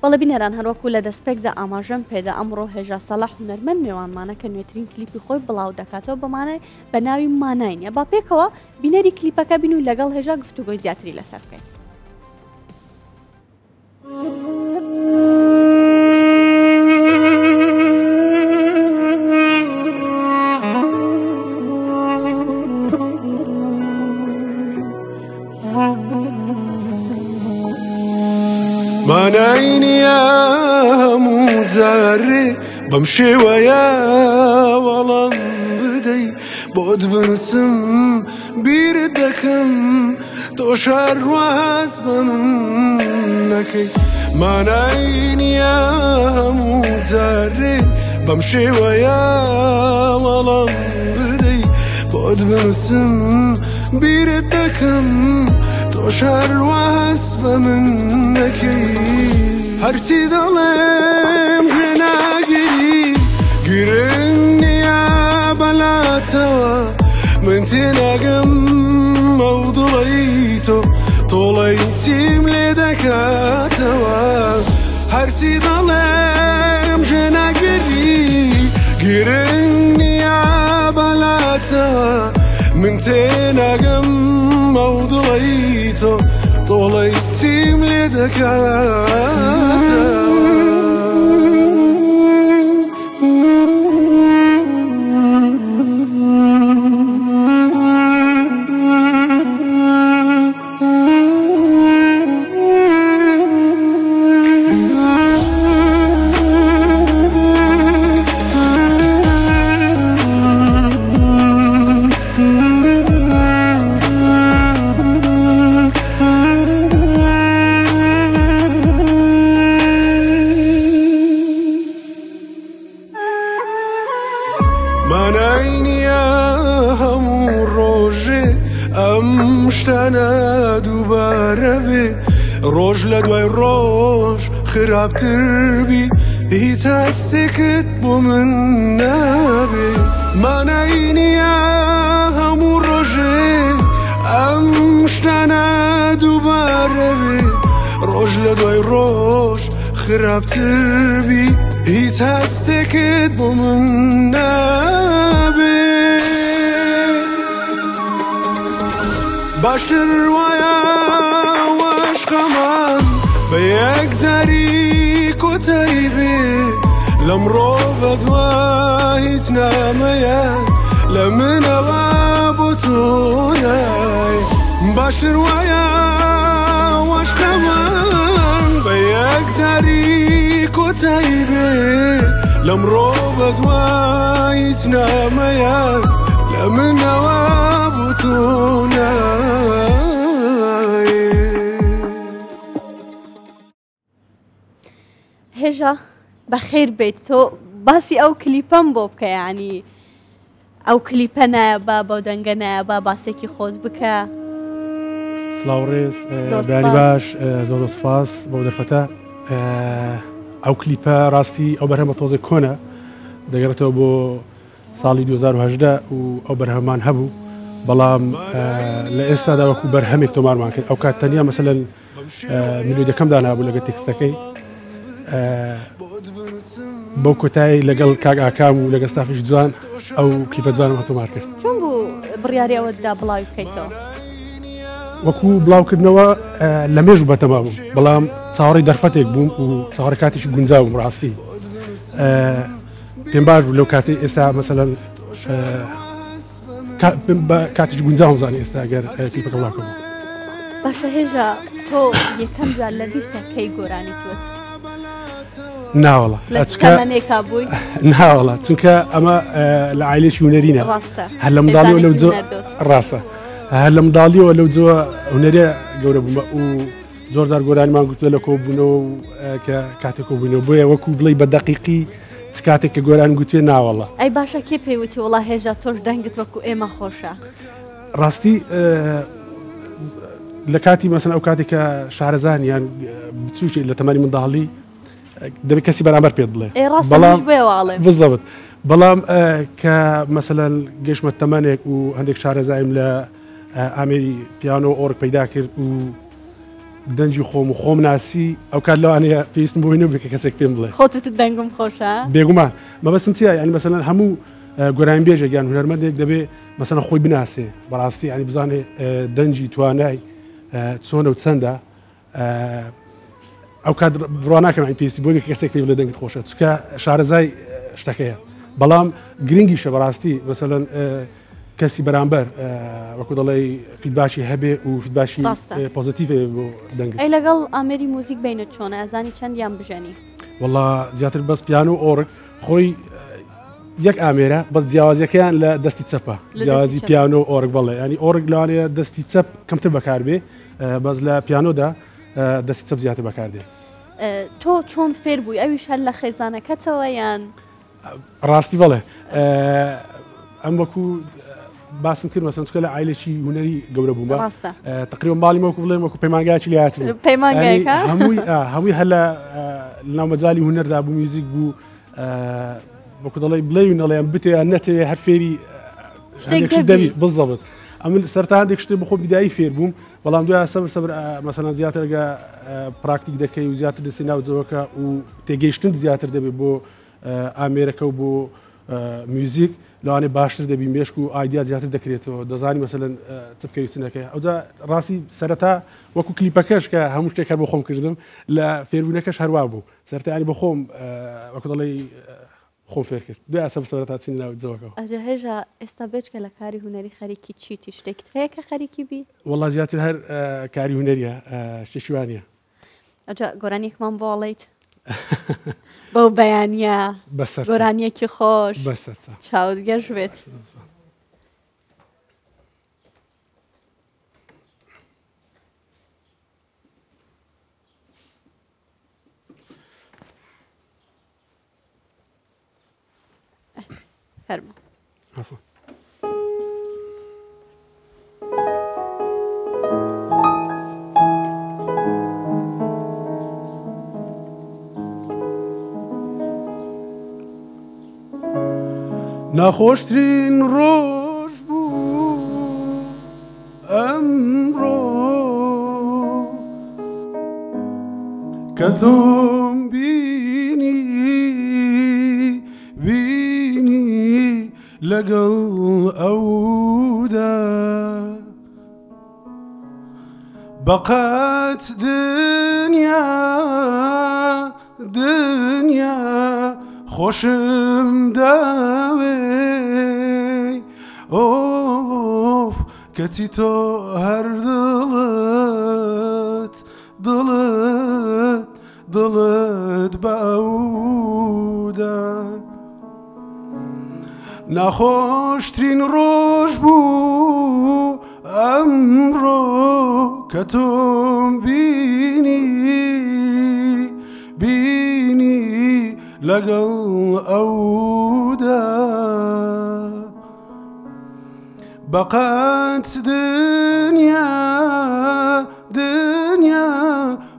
بەڵێ بینەران هەروەکو لە دەستپێکدا ئاماژەم پێدا ئەمڕۆ هێژا سەڵاح هونەرمەند مێوانمانە کە نوێترین کلیپی خۆی بڵاو دەکاتەوە بەمانە بە ناوی مانای نیە با پێکەوە بینەری کلیپەکە بین و لەگەڵ هێژا گفتوگۆی زیاتری لەسەر بکەین. مانای نییە هەموو جارێ بەم شێوەیە وەڵام بدەی بۆت بنووسم بیرت دەکەم تۆ شەرواز بە من نەکەی مانای نییە هەموو جارێ بەم شێوەیە وەڵام بدەی بۆت بنووسم بیرت دەکەم تۆش هەروا هەست بە من دەکەی هەرچی دەڵێم گوێ ناگری گرنگ نییە بەلاتەوە من تێناگەم ئەو دڵەی تۆ تۆڵەی چیم لێ دەکاتەوە هەرچی دەڵێم گوێ ناگری گرنگ نییە بەلاتەوە من تێناگەم ئەو دڵەی تۆ تۆڵەی چیم لێ دەکاتەوە. مانای نییە هەموو ڕۆژێ ئەم شتانە دووبارە بێ ڕۆژ لە دوای ڕۆژ خراپتر بی هیچ هەستێکت بۆ من نابێ مانای نییە هەموو ڕۆژێ ئەم شتانە دووبارە بێ ڕۆژ لە دوای ڕۆژ خراپتر بی هیچ هەستێکت بۆ من نابێ باشتر وایە واشقەمان بە یەکجاری کۆتایی بێ لەمڕۆ بەدوا هیچ نامەیە لە منەوە بۆ تۆ نای باشتر وایە واشقەمان بە یەکجاری کۆتایی بێ لەمڕۆ بەدوا هیچ نامەیەک لە منەوە بۆ تۆ نایێ. هێژا بەخێر بێیت تۆ باسی ئەو کلیپەم بۆ بکە یعنی ئەو کلیپە نایە با بەو دەنگە نایە با باسێکی خۆت بکە. سڵاو ڕێز بەیانی باش زۆر زۆر سپاس بۆ دەرفەتە ئەو کلیپە ڕاستی ئەو بەرهەمە تۆزێک کۆنە دەگەڕێتەوە بۆ ساڵی 2018 و ئەو بەرهەمان هەبوو بەڵام لە ئێستادا وەکو بەرهەمێک تۆمارمان کرد ئەو کات تەنیا مەسەلەن میلۆدیەکەم دانابوو لەگە تێکستەکەی بەو کۆتایی لەگەڵ کاک ئاکام و لەگە ستافیش جوان ئەو کلیپە جوانم تۆمار کرد. چۆن بوو بڕیاری ئەوەت دا بڵاوی بکەیتەوە؟ وەکو بڵاوکردنەوە لە مێژ بەتەما بووم بەڵام چاوەڕێی دەرفەتێک بووم و چاوەڕێ کاتێکی گونجاو بووم ڕاستی پێم باش بوو لەو کاتەی ئێستا مەسەلەن کاتێکی گونجاوم زانی ئێستا گەر کلیپەکە بڵاو کردم. باشە هێژا تۆ یەکەم جار لە بیرتە کەی گۆرانیت وت؟ ناوەڵا لە چ تەمەنێکا بووی؟ ناوەڵا چونکە ئەمە لە عایلێکی هونەرینە ڕاستە هەر لە منداڵیەوە لەو جۆ ڕاستە هەر لە منداڵیەوە لەو جۆ هونەریە گەورە بوومە و زۆر جار گۆرانیمان گوتووە لە کۆبوونەوە و کە کاتێک کۆبووینەوە بۆیە وەکو بڵێی بە دەقیقی چ کاتێک کە گۆران گوتوێ ناوەڵا. ئەی باشە کێ پێی وتی وەڵا هێژا تۆش دەنگت وەکو ئێمە خۆشە؟ ڕاستی لە کاتی مەسەن ئەو کاتێک کە شارەزان یان بچووکی لە تەمەنی منداڵی دەبێت کەسی بەرامبەر پێت بڵێ بەڵام بزەبت بەڵام کە مەسەلەن گەشتمە تەمەنێک و هەندێک شارەزایم لە ئامێری پیانۆ ئۆرگ پەیدا کرد و دەنگی خۆم و خۆم ناسی ئەو کات لەوانەیە پێویستم بۆی نەبێت کە کەسێک پێم بڵێ خۆت وتت دەنگم خۆشە بێگومان مەبەستم چییە یعنی مەسەلەن هەموو گۆرانیبێژێک یان هونەرمەندێک دەبێ مەسەلەن خۆی بناسێ بەڕاستی یعنی بزانێ دەنگی توانای چۆنە و چەندە ئەو کات بڕوا ناکەم یعنی پێویستی بۆی کە کەسێک پێی بڵێ دەنگت خۆشە چونکە شارەزای شتەکەیە بەڵام گرنگیشە بەڕاستی مەسەلەن کەسی بەرامبەر وەکو دەڵێی feedback ی هەبێ و feedback ی positive بۆ دەنگ. ئەی لەگەڵ ئامێری موزیک بینت چۆنە ئەزانی چەندیان بژەنی؟ وەڵا زیاتر بەس پیانۆ و ئۆرگ خۆی یەک ئامێرە بەس جیاوازیەکەیان لە دەستی چەپە جیاوازی پیانۆ و ئۆرگ بەڵێ ینی ئۆرگ لەوانەیە دەستی چەپ کەمتر بەکاربێ بەس لە پیانۆدا دەستی چەپ زیاتر بەکاردێ. تۆ چۆن فێر بووی ئەویش هەر لە خێزانەکەتەوە یان؟ ڕاستی بەڵێ ئەم وەکو باسم کرد مەسەن چکە لە عیلێکی هوەری گەورە بووم ڕاستە تقریبا ماڵی وەکو بڵێم وەکو پەیمانگایکی لات بوو پەیمانگایەکە هەمووی هەمووی هەر لە ناو مەجای هوەردا بوو میوزیک بوو وەکو دەڵێ بڵێ و نەڵێم بتێ نەتێ هەر فێری شتێک دەبی بزەبت ئەمن سەرتا هەندێک شتێ بخۆ بیدایی فێر بووم بەڵام دوای سەبر سەبر مەسەلەن زیاتر گە پراکتیک دەکەی و زیاتر دەستی ناو جەوەکە و تێگەیشتن زیاتر دەبێت بۆ ئامێرەکە و بۆ میوزیک لەوانەیە باشتر دەبی مێشک و ئایدیا زیاتر دەکرێتەوە دەزانی مەسەلەن چ بکەوی چ نەکەی ئەوجا ڕاستی سەرەتا وەکو کلیپەکەش کە هەموو شتێک هەر بۆ خۆم کردم لە فێربوونەکەش هەروا بوو سەرەتا ینی بۆ خۆم وەکو دەڵێی خۆم فێر کرد دوای سەبر سەرەتا چین ناو جەوەکەوە. ئەجا هێژا ئێستا بێجگە لە کاری هونەری خەریکی چیتی شتێکت هەیە کە خەریکی بی؟ وەڵا زیاتر هەر کاری هونەریە شتێکی وا نییە. ئەجا گۆرانیەکمان بۆ ئەڵێیت بەو بەیانە گۆرانیەکی خۆش چاوت گەش بێت. فەرموو. ناخۆشترین ڕۆژ بوو ئەمڕۆ کە تۆم بینی بینی لەگەڵ ئەودا بەقەت دنیا دنیا خۆشم دەوێی ئۆف کەچی تۆ هەر دڵت دڵت دڵت بە ئەودا. ناخۆشترین ڕۆژ بوو ئەمڕۆ کە تۆم بینی بینی لەگەڵ ئەودا. بەقەت دنیا دنیا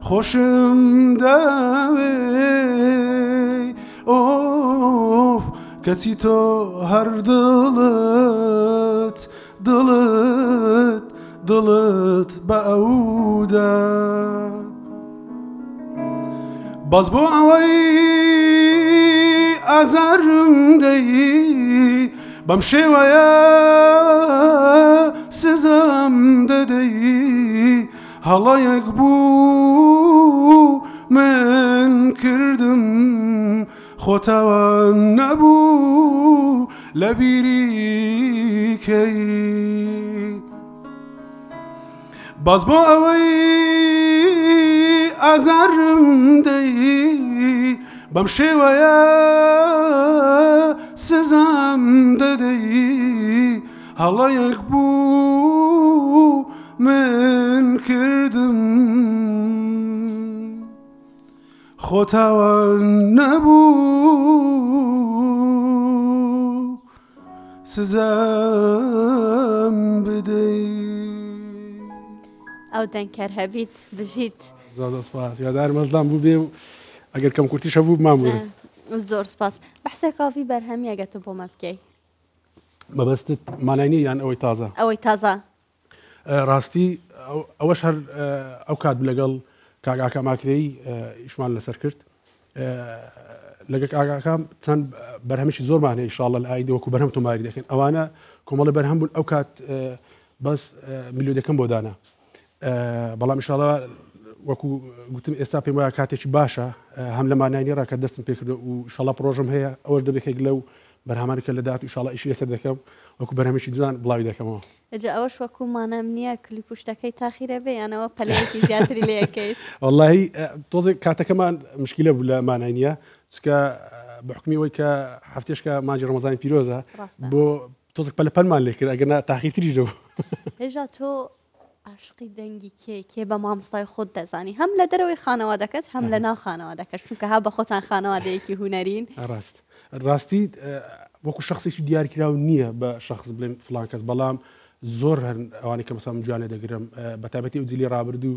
خۆشم دەوێی ئۆف کەچی تۆ هەر دڵت دڵت دڵت بە ئەودا. بەس بۆ ئەوەی ئازارم دەی بەم شێوەیە سزام دەدەی هەڵەیەک بوو من کردم خۆتاوان نەبوو لە بیری کەی. بەس بۆ ئەوەی ئازارم دەی بەم شێوەیە سزام دەدەی هەڵەیەک بوو من کردم خۆتاوان نەبوو سزام بدەی. ئەو دەنگکەر هەبیت بژیت. زۆر زۆر سپاس هیوادارم هەزلام بوو بێ و ئەگەر کەم کورتیش هەبوو بمانبورن. زۆر سپاس. بەحسێکاڤی بەرهەمی ئەگەر تۆ بۆمە بکەی. مەبەستت مانای نییە یان ئەوەی تازە؟ ئەوەی تازە. ڕاستی ئەوەش هەر ئەو کات لەگەڵ کاک ئاکام ئاکرەیی ئیشمان لەسەر کرد لەگە کاک ئاکام چەند بەرهەمێکی زۆرمان هەیە ئیشاڵە لە ئایندە وەکو بەرهەم تۆماری دەکەن ئەوانە کۆمەڵی بەرهەم بوون ئەو کات بەس میلۆدەکەم بۆ دانا بەڵام ئیشاڵە وەکو گوتم ئێستا پێم وایە کاتێکی باشە هەم لە مانای نیڕا کە دەستم پێکردو و ئیشاڵە پرۆژم هەیە ئەوەش دەبێت لەو بەرهەمانە کە لە داهاتوو ئیشاڵە ئیشی لەسەر دەکەم وەکو بەرهەمێکی جوان بڵاوی دەکەمەوە. جا ئەوەش وەکو مانام نییە کلیپ و شتەکەی تاخیرە بێ یان ئەوە پەلەیەکی زیاتری لێ ئەکەیت؟ وەڵاهی تۆزێک کاتەکەمان مشکیلە بوو لە مانای نییە چونکە بە حوکمی ئەوەی کە هەفتێشکە مانگی ڕەمەزانی پیرۆزە بۆ تۆزێک پەلە پەلمان لێ کرد ئەگەر نا تاخیرتریش دەبوو. هێژا تۆ عاشقی دەنگی کێ کێ بە مامۆستای خۆت دەزانی هەم لە دەرەوەی خانەوادەکەت هەم لە ناو خانەوادەکەش چونکە ها بە خۆتان خانەوادەیەکی هونەرین. ڕاست ڕاستی وەکو شخصێکی دیارکراو نییە بە شخص بڵێم فلان کەس بەڵام زۆر هەن ئەوانەی کە مەسەڵەن جوانێ دەگرم بە تایبەتی ئەو جیلی ڕابردوو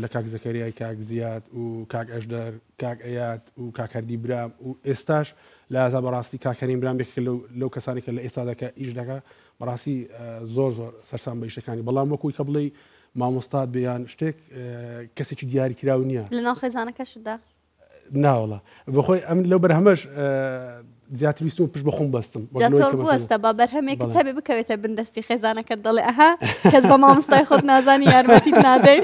لە کاک زەکەریای کاک زیاد و کاک ئەژدەر کاک ئەیاد و کاک هەردی برام و ئێستاش لە ئازا بەڕاستی کاک هەریم برام یەکێکە لەو کەسانی کە لە ئێستادا کە ئیش دەکا بەڕاستی زۆر زۆر سەرسام بە ئیشەکانی بەڵام وەکوی کە بڵێی مامۆستات بێ یان شتێک کەسێکی دیاریکراو نییە. لەناو خێزانەکەشتدا؟ ناوەڵا بەخۆی ئەم لەو بەرهەمەش زیاتر ویستم پشت بە خۆم بەستم بوەستە با بەرهەمێکت هەبێ بکەوێتە بن دەستی خێزانەکەت دەڵێ ئەها کەس بە مامۆستای خۆت نازانی یارمەتیت نادەین.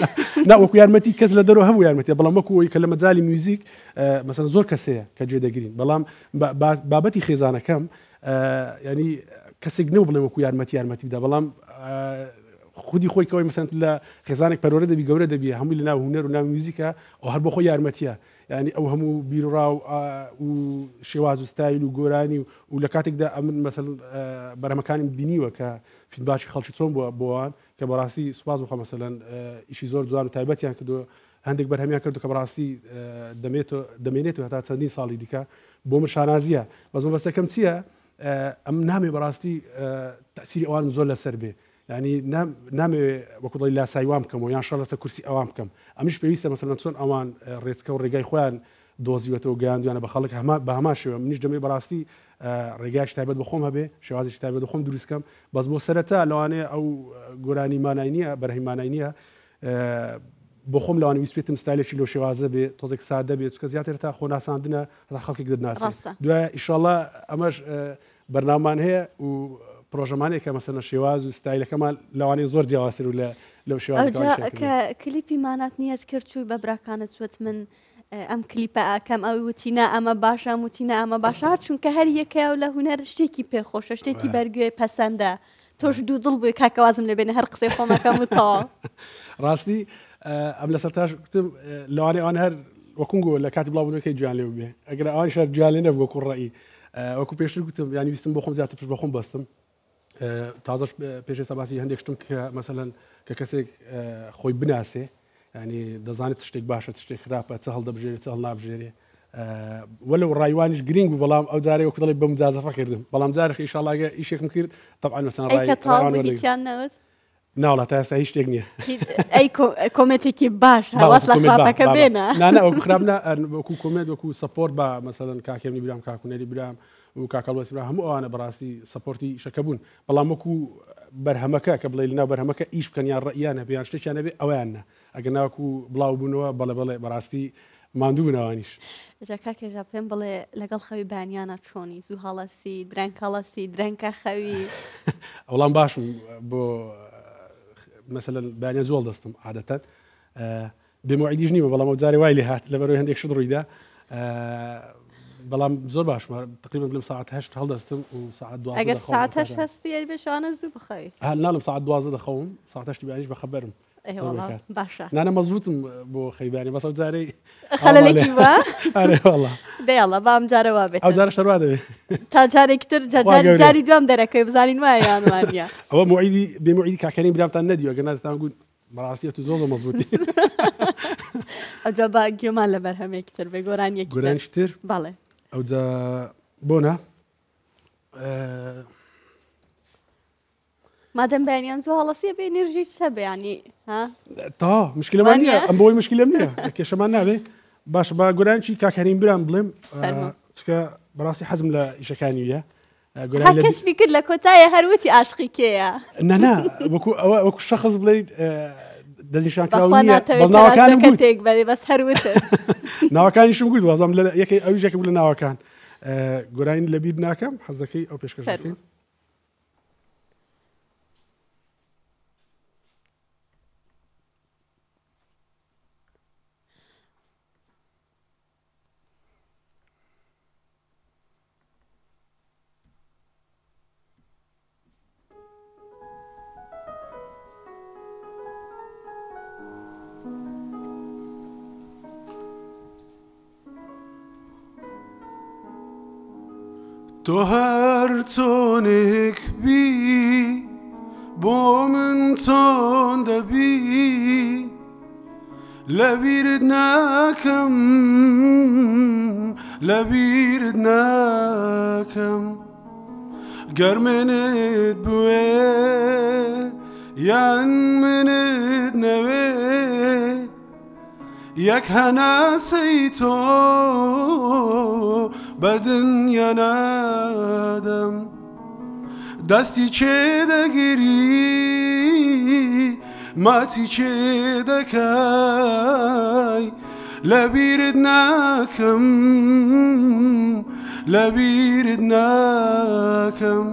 نا وەکو یارمەتی کەس لە دەرەوە هەبوو یارمەتی بەڵام وەکو ئەوەی کە لە مەجالی میوزیک مەسەن زۆر کەس هەیە کە جێ دەگرین بەڵام بابەتی خێزانەکەم ینی کەسێک نەو بڵێ وەکو یارمەتی یارمەتی بدا بەڵام خودی خۆی کەەوەی مەسەن لە خێزانێک پەروەردە دەبی گەورە دەبی هەمووی لە ناو هونەر و ناو میوزیکە ئەو هەر بۆ خۆی یارمەتیە یعنی ئەو هەموو بیرڕا و شێواز و ستایل و گۆرانی و لە کاتێکدا ئەمن مەسەل بەرهەمەکانیم بینیوە کە feedback ی خەڵکی چۆن بووە بۆوان کە بەڕاستی سوپاس بخوا مەسەلەن ئیشی زۆر جوان و تایبەتیان کردو هەندێک بەرهەمیان کردو کە بەڕاستی دەمێنێتەوە هەتا چەندین ساڵی دیکە بۆ من شانازیە بەس مەبەستەکەم چییە ئەم نامێ بەڕاستی تەسیری ئەوانم زۆر لەسەر بێ یانی نامەوێ وەکو دەڵێی لاسایی وان بکەمەوە یان شەڕ لەسەر کورسی ئەوان بکەم ئەمیش پێویستە مەسەلەن چۆن ئەوان ڕێچکە و ڕێگای خۆیان دۆزیوەتەوە گەیاندویانە بە خەڵک هەما بە هەمان شێوە منیش دەمەوێ بەڕاستی ڕێگایەکی تایبەت بە خۆم هەبێ شێوازێکی تایبەت بە خۆم دروست کەم بەس بۆ سەرەتا لەوانەیە ئەو گۆرانی مانای نییە بەرهەمی مانای نییە بۆ خۆم لەوانە ویستبێتم ستایلێکی لەو شێوازە بێ تۆزێک سادە بێ چونکە زیاتر تا خۆناساندنە هەتا خەڵکێک دەتناسێ ڕاستە. دوای ئیشاڵڵا ئەمەش بەرنامەمان هەیە و پرۆژەمان هەیە کە مەسەلەن شێواز و ستایلەکەمان لەوانەیە زۆر جیاوازتر و لە لەو شێوازە ئەوجا کە کە کلیپی مانات نیەت کرد چووی بە براکانت وت من ئەم کلیپە ئەکەم ئەوی وتی نا ئەمە باشە ئەم وتی نا ئەمە باشە چونکە هەر یەکەیە و لە هونەر شتێکی پێخۆشە شتێکی بەرگوێ پەسەندە تۆش دوو دڵ بووی کاکە وازم لێ بێنە هەر قسەی خۆمەکەم و تەواو. ڕاستی ئەم لەسەر تاش گوتم لەوانەیە ئەوان هەر وەکونگۆ لە کاتی بڵاوبوونەکەی گوێیان لێ بێ ئەگەر ئەوانیش هەر گوێیان لێ نەبوو وەکو ڕەئی وەکو پێشتر گوتم یانی ویستم بۆ خۆم زیاتر پشت بە خۆم بەستم تازەش پێش ئێستا باسی هەندێک شتم کە مەسەلەن کە کەسێک خۆی بناسێ ینی دەزانێت شتێک باشە شتێک خراپە چ هەڵدەبژێرێت چ هەڵنابژێرێ وەلو ڕایوانیش گرنگ بوو بەڵام ئەو جارێ وەکو دەڵێ بە مجازەفە کردم بەڵام جارش ئیشاڵاگە ئیشێکم کرد طبعا مەسەن ڕای نەوت ناوەڵا تا ئێستا هیچ شتێک نییە. ئەی کۆمێنتێکی باش هەواس لە خراپەکە بێنە. نانا وەکو خراپ نا وەکو کۆمێنت وەکو سەپۆرت بە مەسەلەن کاک هێمنی برام کاک هونەری برام و کاک هەڵوێستی برام هەموو ئەوانە بەڕاستی سەپۆرتی ئیشەکە بوون بەڵام وەکو بەرهەمەکە کە بڵێ لەناو بەرهەمەکە ئیش بکەن یان ڕەئیان هەبێ یان شتێکیان هەبێ ئەویان نا ئەگەر ناوەکو بڵاو بوونەوە بەڵێ بەڵێ بەڕاستی ماندوو بوون ئەوانیش. جا کاک هێژا پێم بڵێ لەگەڵ خەوی بەیانیانە چۆنی؟ زوو هەڵەسی، درەنگ هەڵەسی، درەنگ ئەخەوی؟ وەڵام باشم بۆ مەسەلەن بەیانیان زوو هەڵدەستم عادەتەن بێ مۆعیدیش نیمە بەڵام ئەو جارێ وای لێ هات لەبەرەوەی هەندێک شت ڕوویدا بەڵام زۆر باشمە تقریبا بڵێم ساعت هەشت هەڵدەستم و ساعت دوازدە ئەگەر دەخەوم ساعت هەشت هەستی ئەی بێ شەوانە زوو بخەوی. ناڵم ساعت 12 دەخەوم ساعت هەشتی بەیانیش بەخەبەرم باشە نانە مەزبوتم بۆ خەیبانی بەس ئەو جارەی خەلەلێکی بە والله دەیاڵە بام جارە وا بێت ئەو جارە شەروا دەبێت تا جارێکی تر جاری دوام دەرەکەی بزانین وایە یان وانە ئەوە موعیدی بێ موعیدی کاکەریم برامتان نەدیوە گەر ناتان گوت بەڕاستی تو زۆر زۆر مەزبوتی ئەجا با گوێمان لە بەرهەمێکی تر بێ گۆرانیەکی گۆرانیش تر بەڵێ ئەوجا بۆنە مادەم بەیانیان زوو هەڵەسیە بێ ئێنێرژی چ هەبێ یانی ها تا مشکلەمان نییە ئەم بۆی مشکلەم نییە کێشەمان نابێ باشە با گۆرانیی کاک هەریم برام بڵێم چکە بەڕاستی حەزم لە ئیشەکانیە کەشفی کرد لە کۆتایە هەروتی عاشقی کێیە نەنا وەکو ئەوە وەکو شخص بڵێیت دەستنیشانکراو نییە بەس ناوەکانم گوت تێک بەرێ بەس هەروت ناوەکانیشم گوت وازم لە یەکێ ئەویش یەکێک بوو لە ناوەکان گۆرانی لەبیر ناکەم حەزەکەی ئەو پێشکەش دەکەین تۆ هەر چۆنێک بی بۆ من چۆن دەبی لەبیرت ناکەم لەبیرت ناکەم گەر منت بوێ یان منت نەوێ یەک هەناسەی تۆ بە دنیا نادەم دەستی کێ دەگری ماچی کێ دەکای لەبیرت ناکەم لەبیرت ناکەم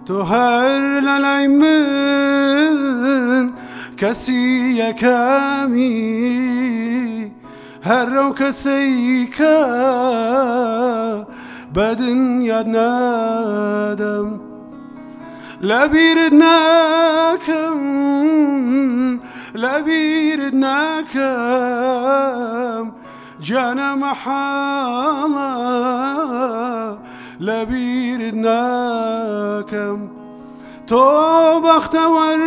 تۆ هەر لەلای من کەسی یەکەمی هەر ئەو کەسەی کە بە دنیات نادەم لەبیرت ناکەم لەبیرت ناکەم گیانە مەحاڵە لەبیرت ناکەم تۆ بەختەوەر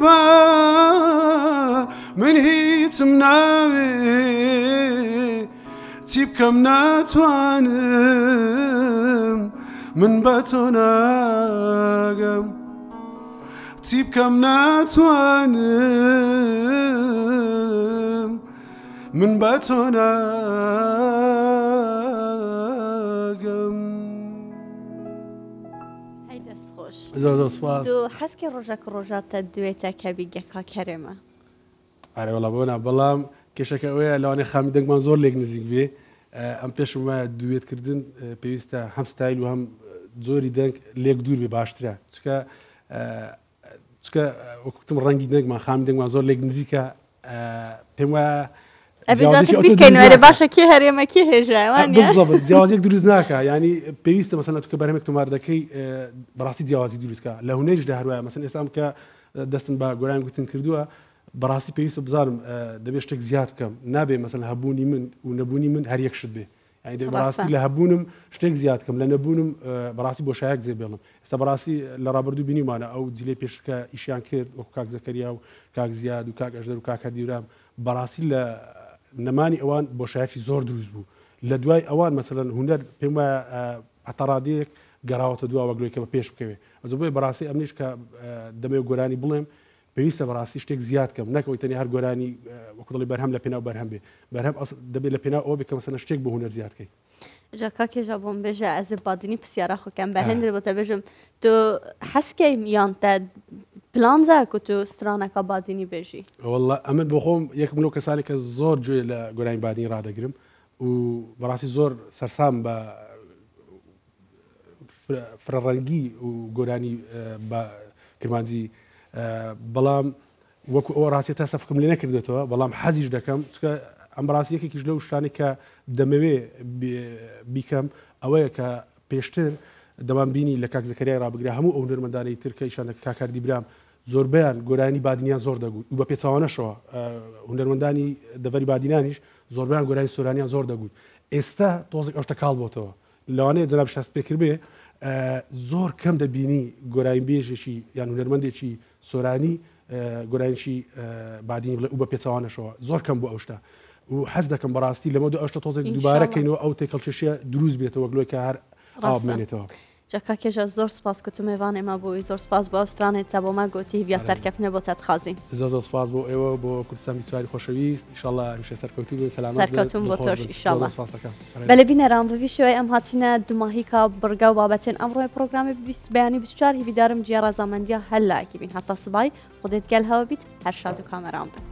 بە من هیچم ناوێ چی بکەم ناتوانم من بە تۆ ناگەم چی بکەم ناتوانم من بە تۆ ناگەم. هەی دەست خۆش. زۆر زۆر سوپاس. تو حەزکەی ڕۆژەک ڕۆژاتە دوێتە کەبی گەکا کەرێمە. ئەرێ وەڵا بۆ نا بەڵام کێشەکە ئەوەیە لەوانەیە خامی دەنگمان زۆر لێک نزیک بێ ئەم پێشم وایە دوێت کردن پێویستە هەم ستایل و هەم جۆری دەنگ لێک دوور بێ باشترە چکە چکە وەکوتم ڕەنگی دەنگمان خامی دەنگمان زۆر لێک نزیکە پێم وایە باشە کێ هەرێمە کێ هێژایوان جیاوازێک دروست ناکە ینی پێویستە مەسەن کە بەرهەمێک تۆمار دەکەی بەڕاستی جیاوازی دروستکە لە هونەریشدا هەروایە مەسەن ئێستا کە دەستم بە گۆران گوتن کردووە بەڕاستی پێویستە بزانم دەبێت شتێک زیاد بکەم نابێ مەسەن هەبوونی من و نەبوونی من هەر یەک شت بێ یانی دەبێ بەڕاستی لە هەبوونم شتێک زیاد کەم لە نەبوونم بەڕاستی بۆشایەک جێ بێڵم ئێستا بەڕاستی لە ڕابردوو بینیمانە ئەو جیلەی پێشتر کە ئیشیان کرد وەکو کاک زەکەریا و کاک زیاد و کاک ئەژدەر و کاک هەردیورام بەڕاستی لە نەمانی ئەوان بۆشایەکی زۆر دروست بوو لە دوای ئەوان مەسەلەن هونەر پێم وایە هەتا ڕادەیەک گەڕاوەتە دوا وەک لەوەی کە بە پێش بکەوێ ئەزە بۆیە بەڕاستی ئەمنیش کە دەمەوێت گۆرانی بڵێم پێویستە بەڕاستی شتێک زیاد کەم نەک ئەوەی تەنیا هەر گۆرانی وەکو دەڵێی بەرهەم لە پێناو بەرهەم بێ بەرهەم ئەس دەبێت لە پێناو ئەوە بێ کە مەسەلەن شتێک بۆ هونەر زیاد کەی. جا کاک هێژا بۆم بێژە ئەز بادینی پرسیارا خو کەم بە هێندر بۆ تە بێژم تو حەز کەی یان تە پلان زا کو تو سترانەکە بادینی بێژی؟ وەڵا ئەمن بۆ خۆم یەکم لەو کەسانی کە زۆر گوێ لە گۆرانی بادینی ڕادەگرم و بەڕاستی زۆر سەرسام بە فرەڕەنگی و گۆرانی بە کرمانجی بەڵام وەکو ئەوە ڕاستە تا سەفکم لێ نەکردێتەوە بەڵام حەزیش دەکەم چکە ئەم بەڕاستی یەکێکیش لەو شتانی کە دەمەوێ بیکەم ئەوەیە کە پێشتر دەمان بینی لە کاک زەکەریای ڕابگرە هەموو ئەو هونەرمەندانەی تر کە ئیشان کاک هەردی برام زۆربەیان گۆرانی بادینیان زۆر دەگوت و بە پێچەوانەشەوە هونەرمەندانی دەڤەری بادینانیش زۆربەیان گۆرانی سۆرانیان زۆر دەگوت ئێستا تۆزێک ئەو شتە کاڵ بۆتەوە لەوانەیە جەنابیشت هەست پێکردبێ زۆر کەم دەبینی گۆرانیبێژێکی یان هونەرمەندێکی سۆرانی گۆرانیی بادینی بڵێ و بە پێچەوانەشەوە زۆر کەم بوو ئەو شتە و حەز دەکەم بەڕاستی لەمە دوو ئەو شتە تۆزێک دووبارە کەینەوە ئەو تێکەڵکێشیە دروست بێتەوە وەک لۆی کە هەر ئاوا بمێنێتەوە. جا کاک هێژا زۆر سپاس کو تو مێڤانێ مە بووی زۆر سپاس بۆ ئەو سترانێ تە بۆ مە گۆتی هیڤیا سەرکەفتنێ بۆ تە دخوازین. زۆر زۆر سپاس بۆ ئێوە و بۆ کوردستان بیستواری خۆشەویست ئیشەڵا هەمیشە سەرکەوتوو بن سەلامەت بن سەرکەوتوون بۆ دڵخۆش تۆش بن زۆر ئیشەڵا. زۆر سپاس دەکەم بەڕێزم. بەلێ بینەران بە ڤی شێوەی ئەم هاتینە دوماهیکا بڕگە و بابەتێن ئەمڕۆێ پڕۆگرامێ بیست بەیانی 24 هیڤیدارم جیە ڕەزامەندیا هەر لایەکی بین هەتا سبای خودێت گەل هەوە بیت هەر شاد و کامەران بن.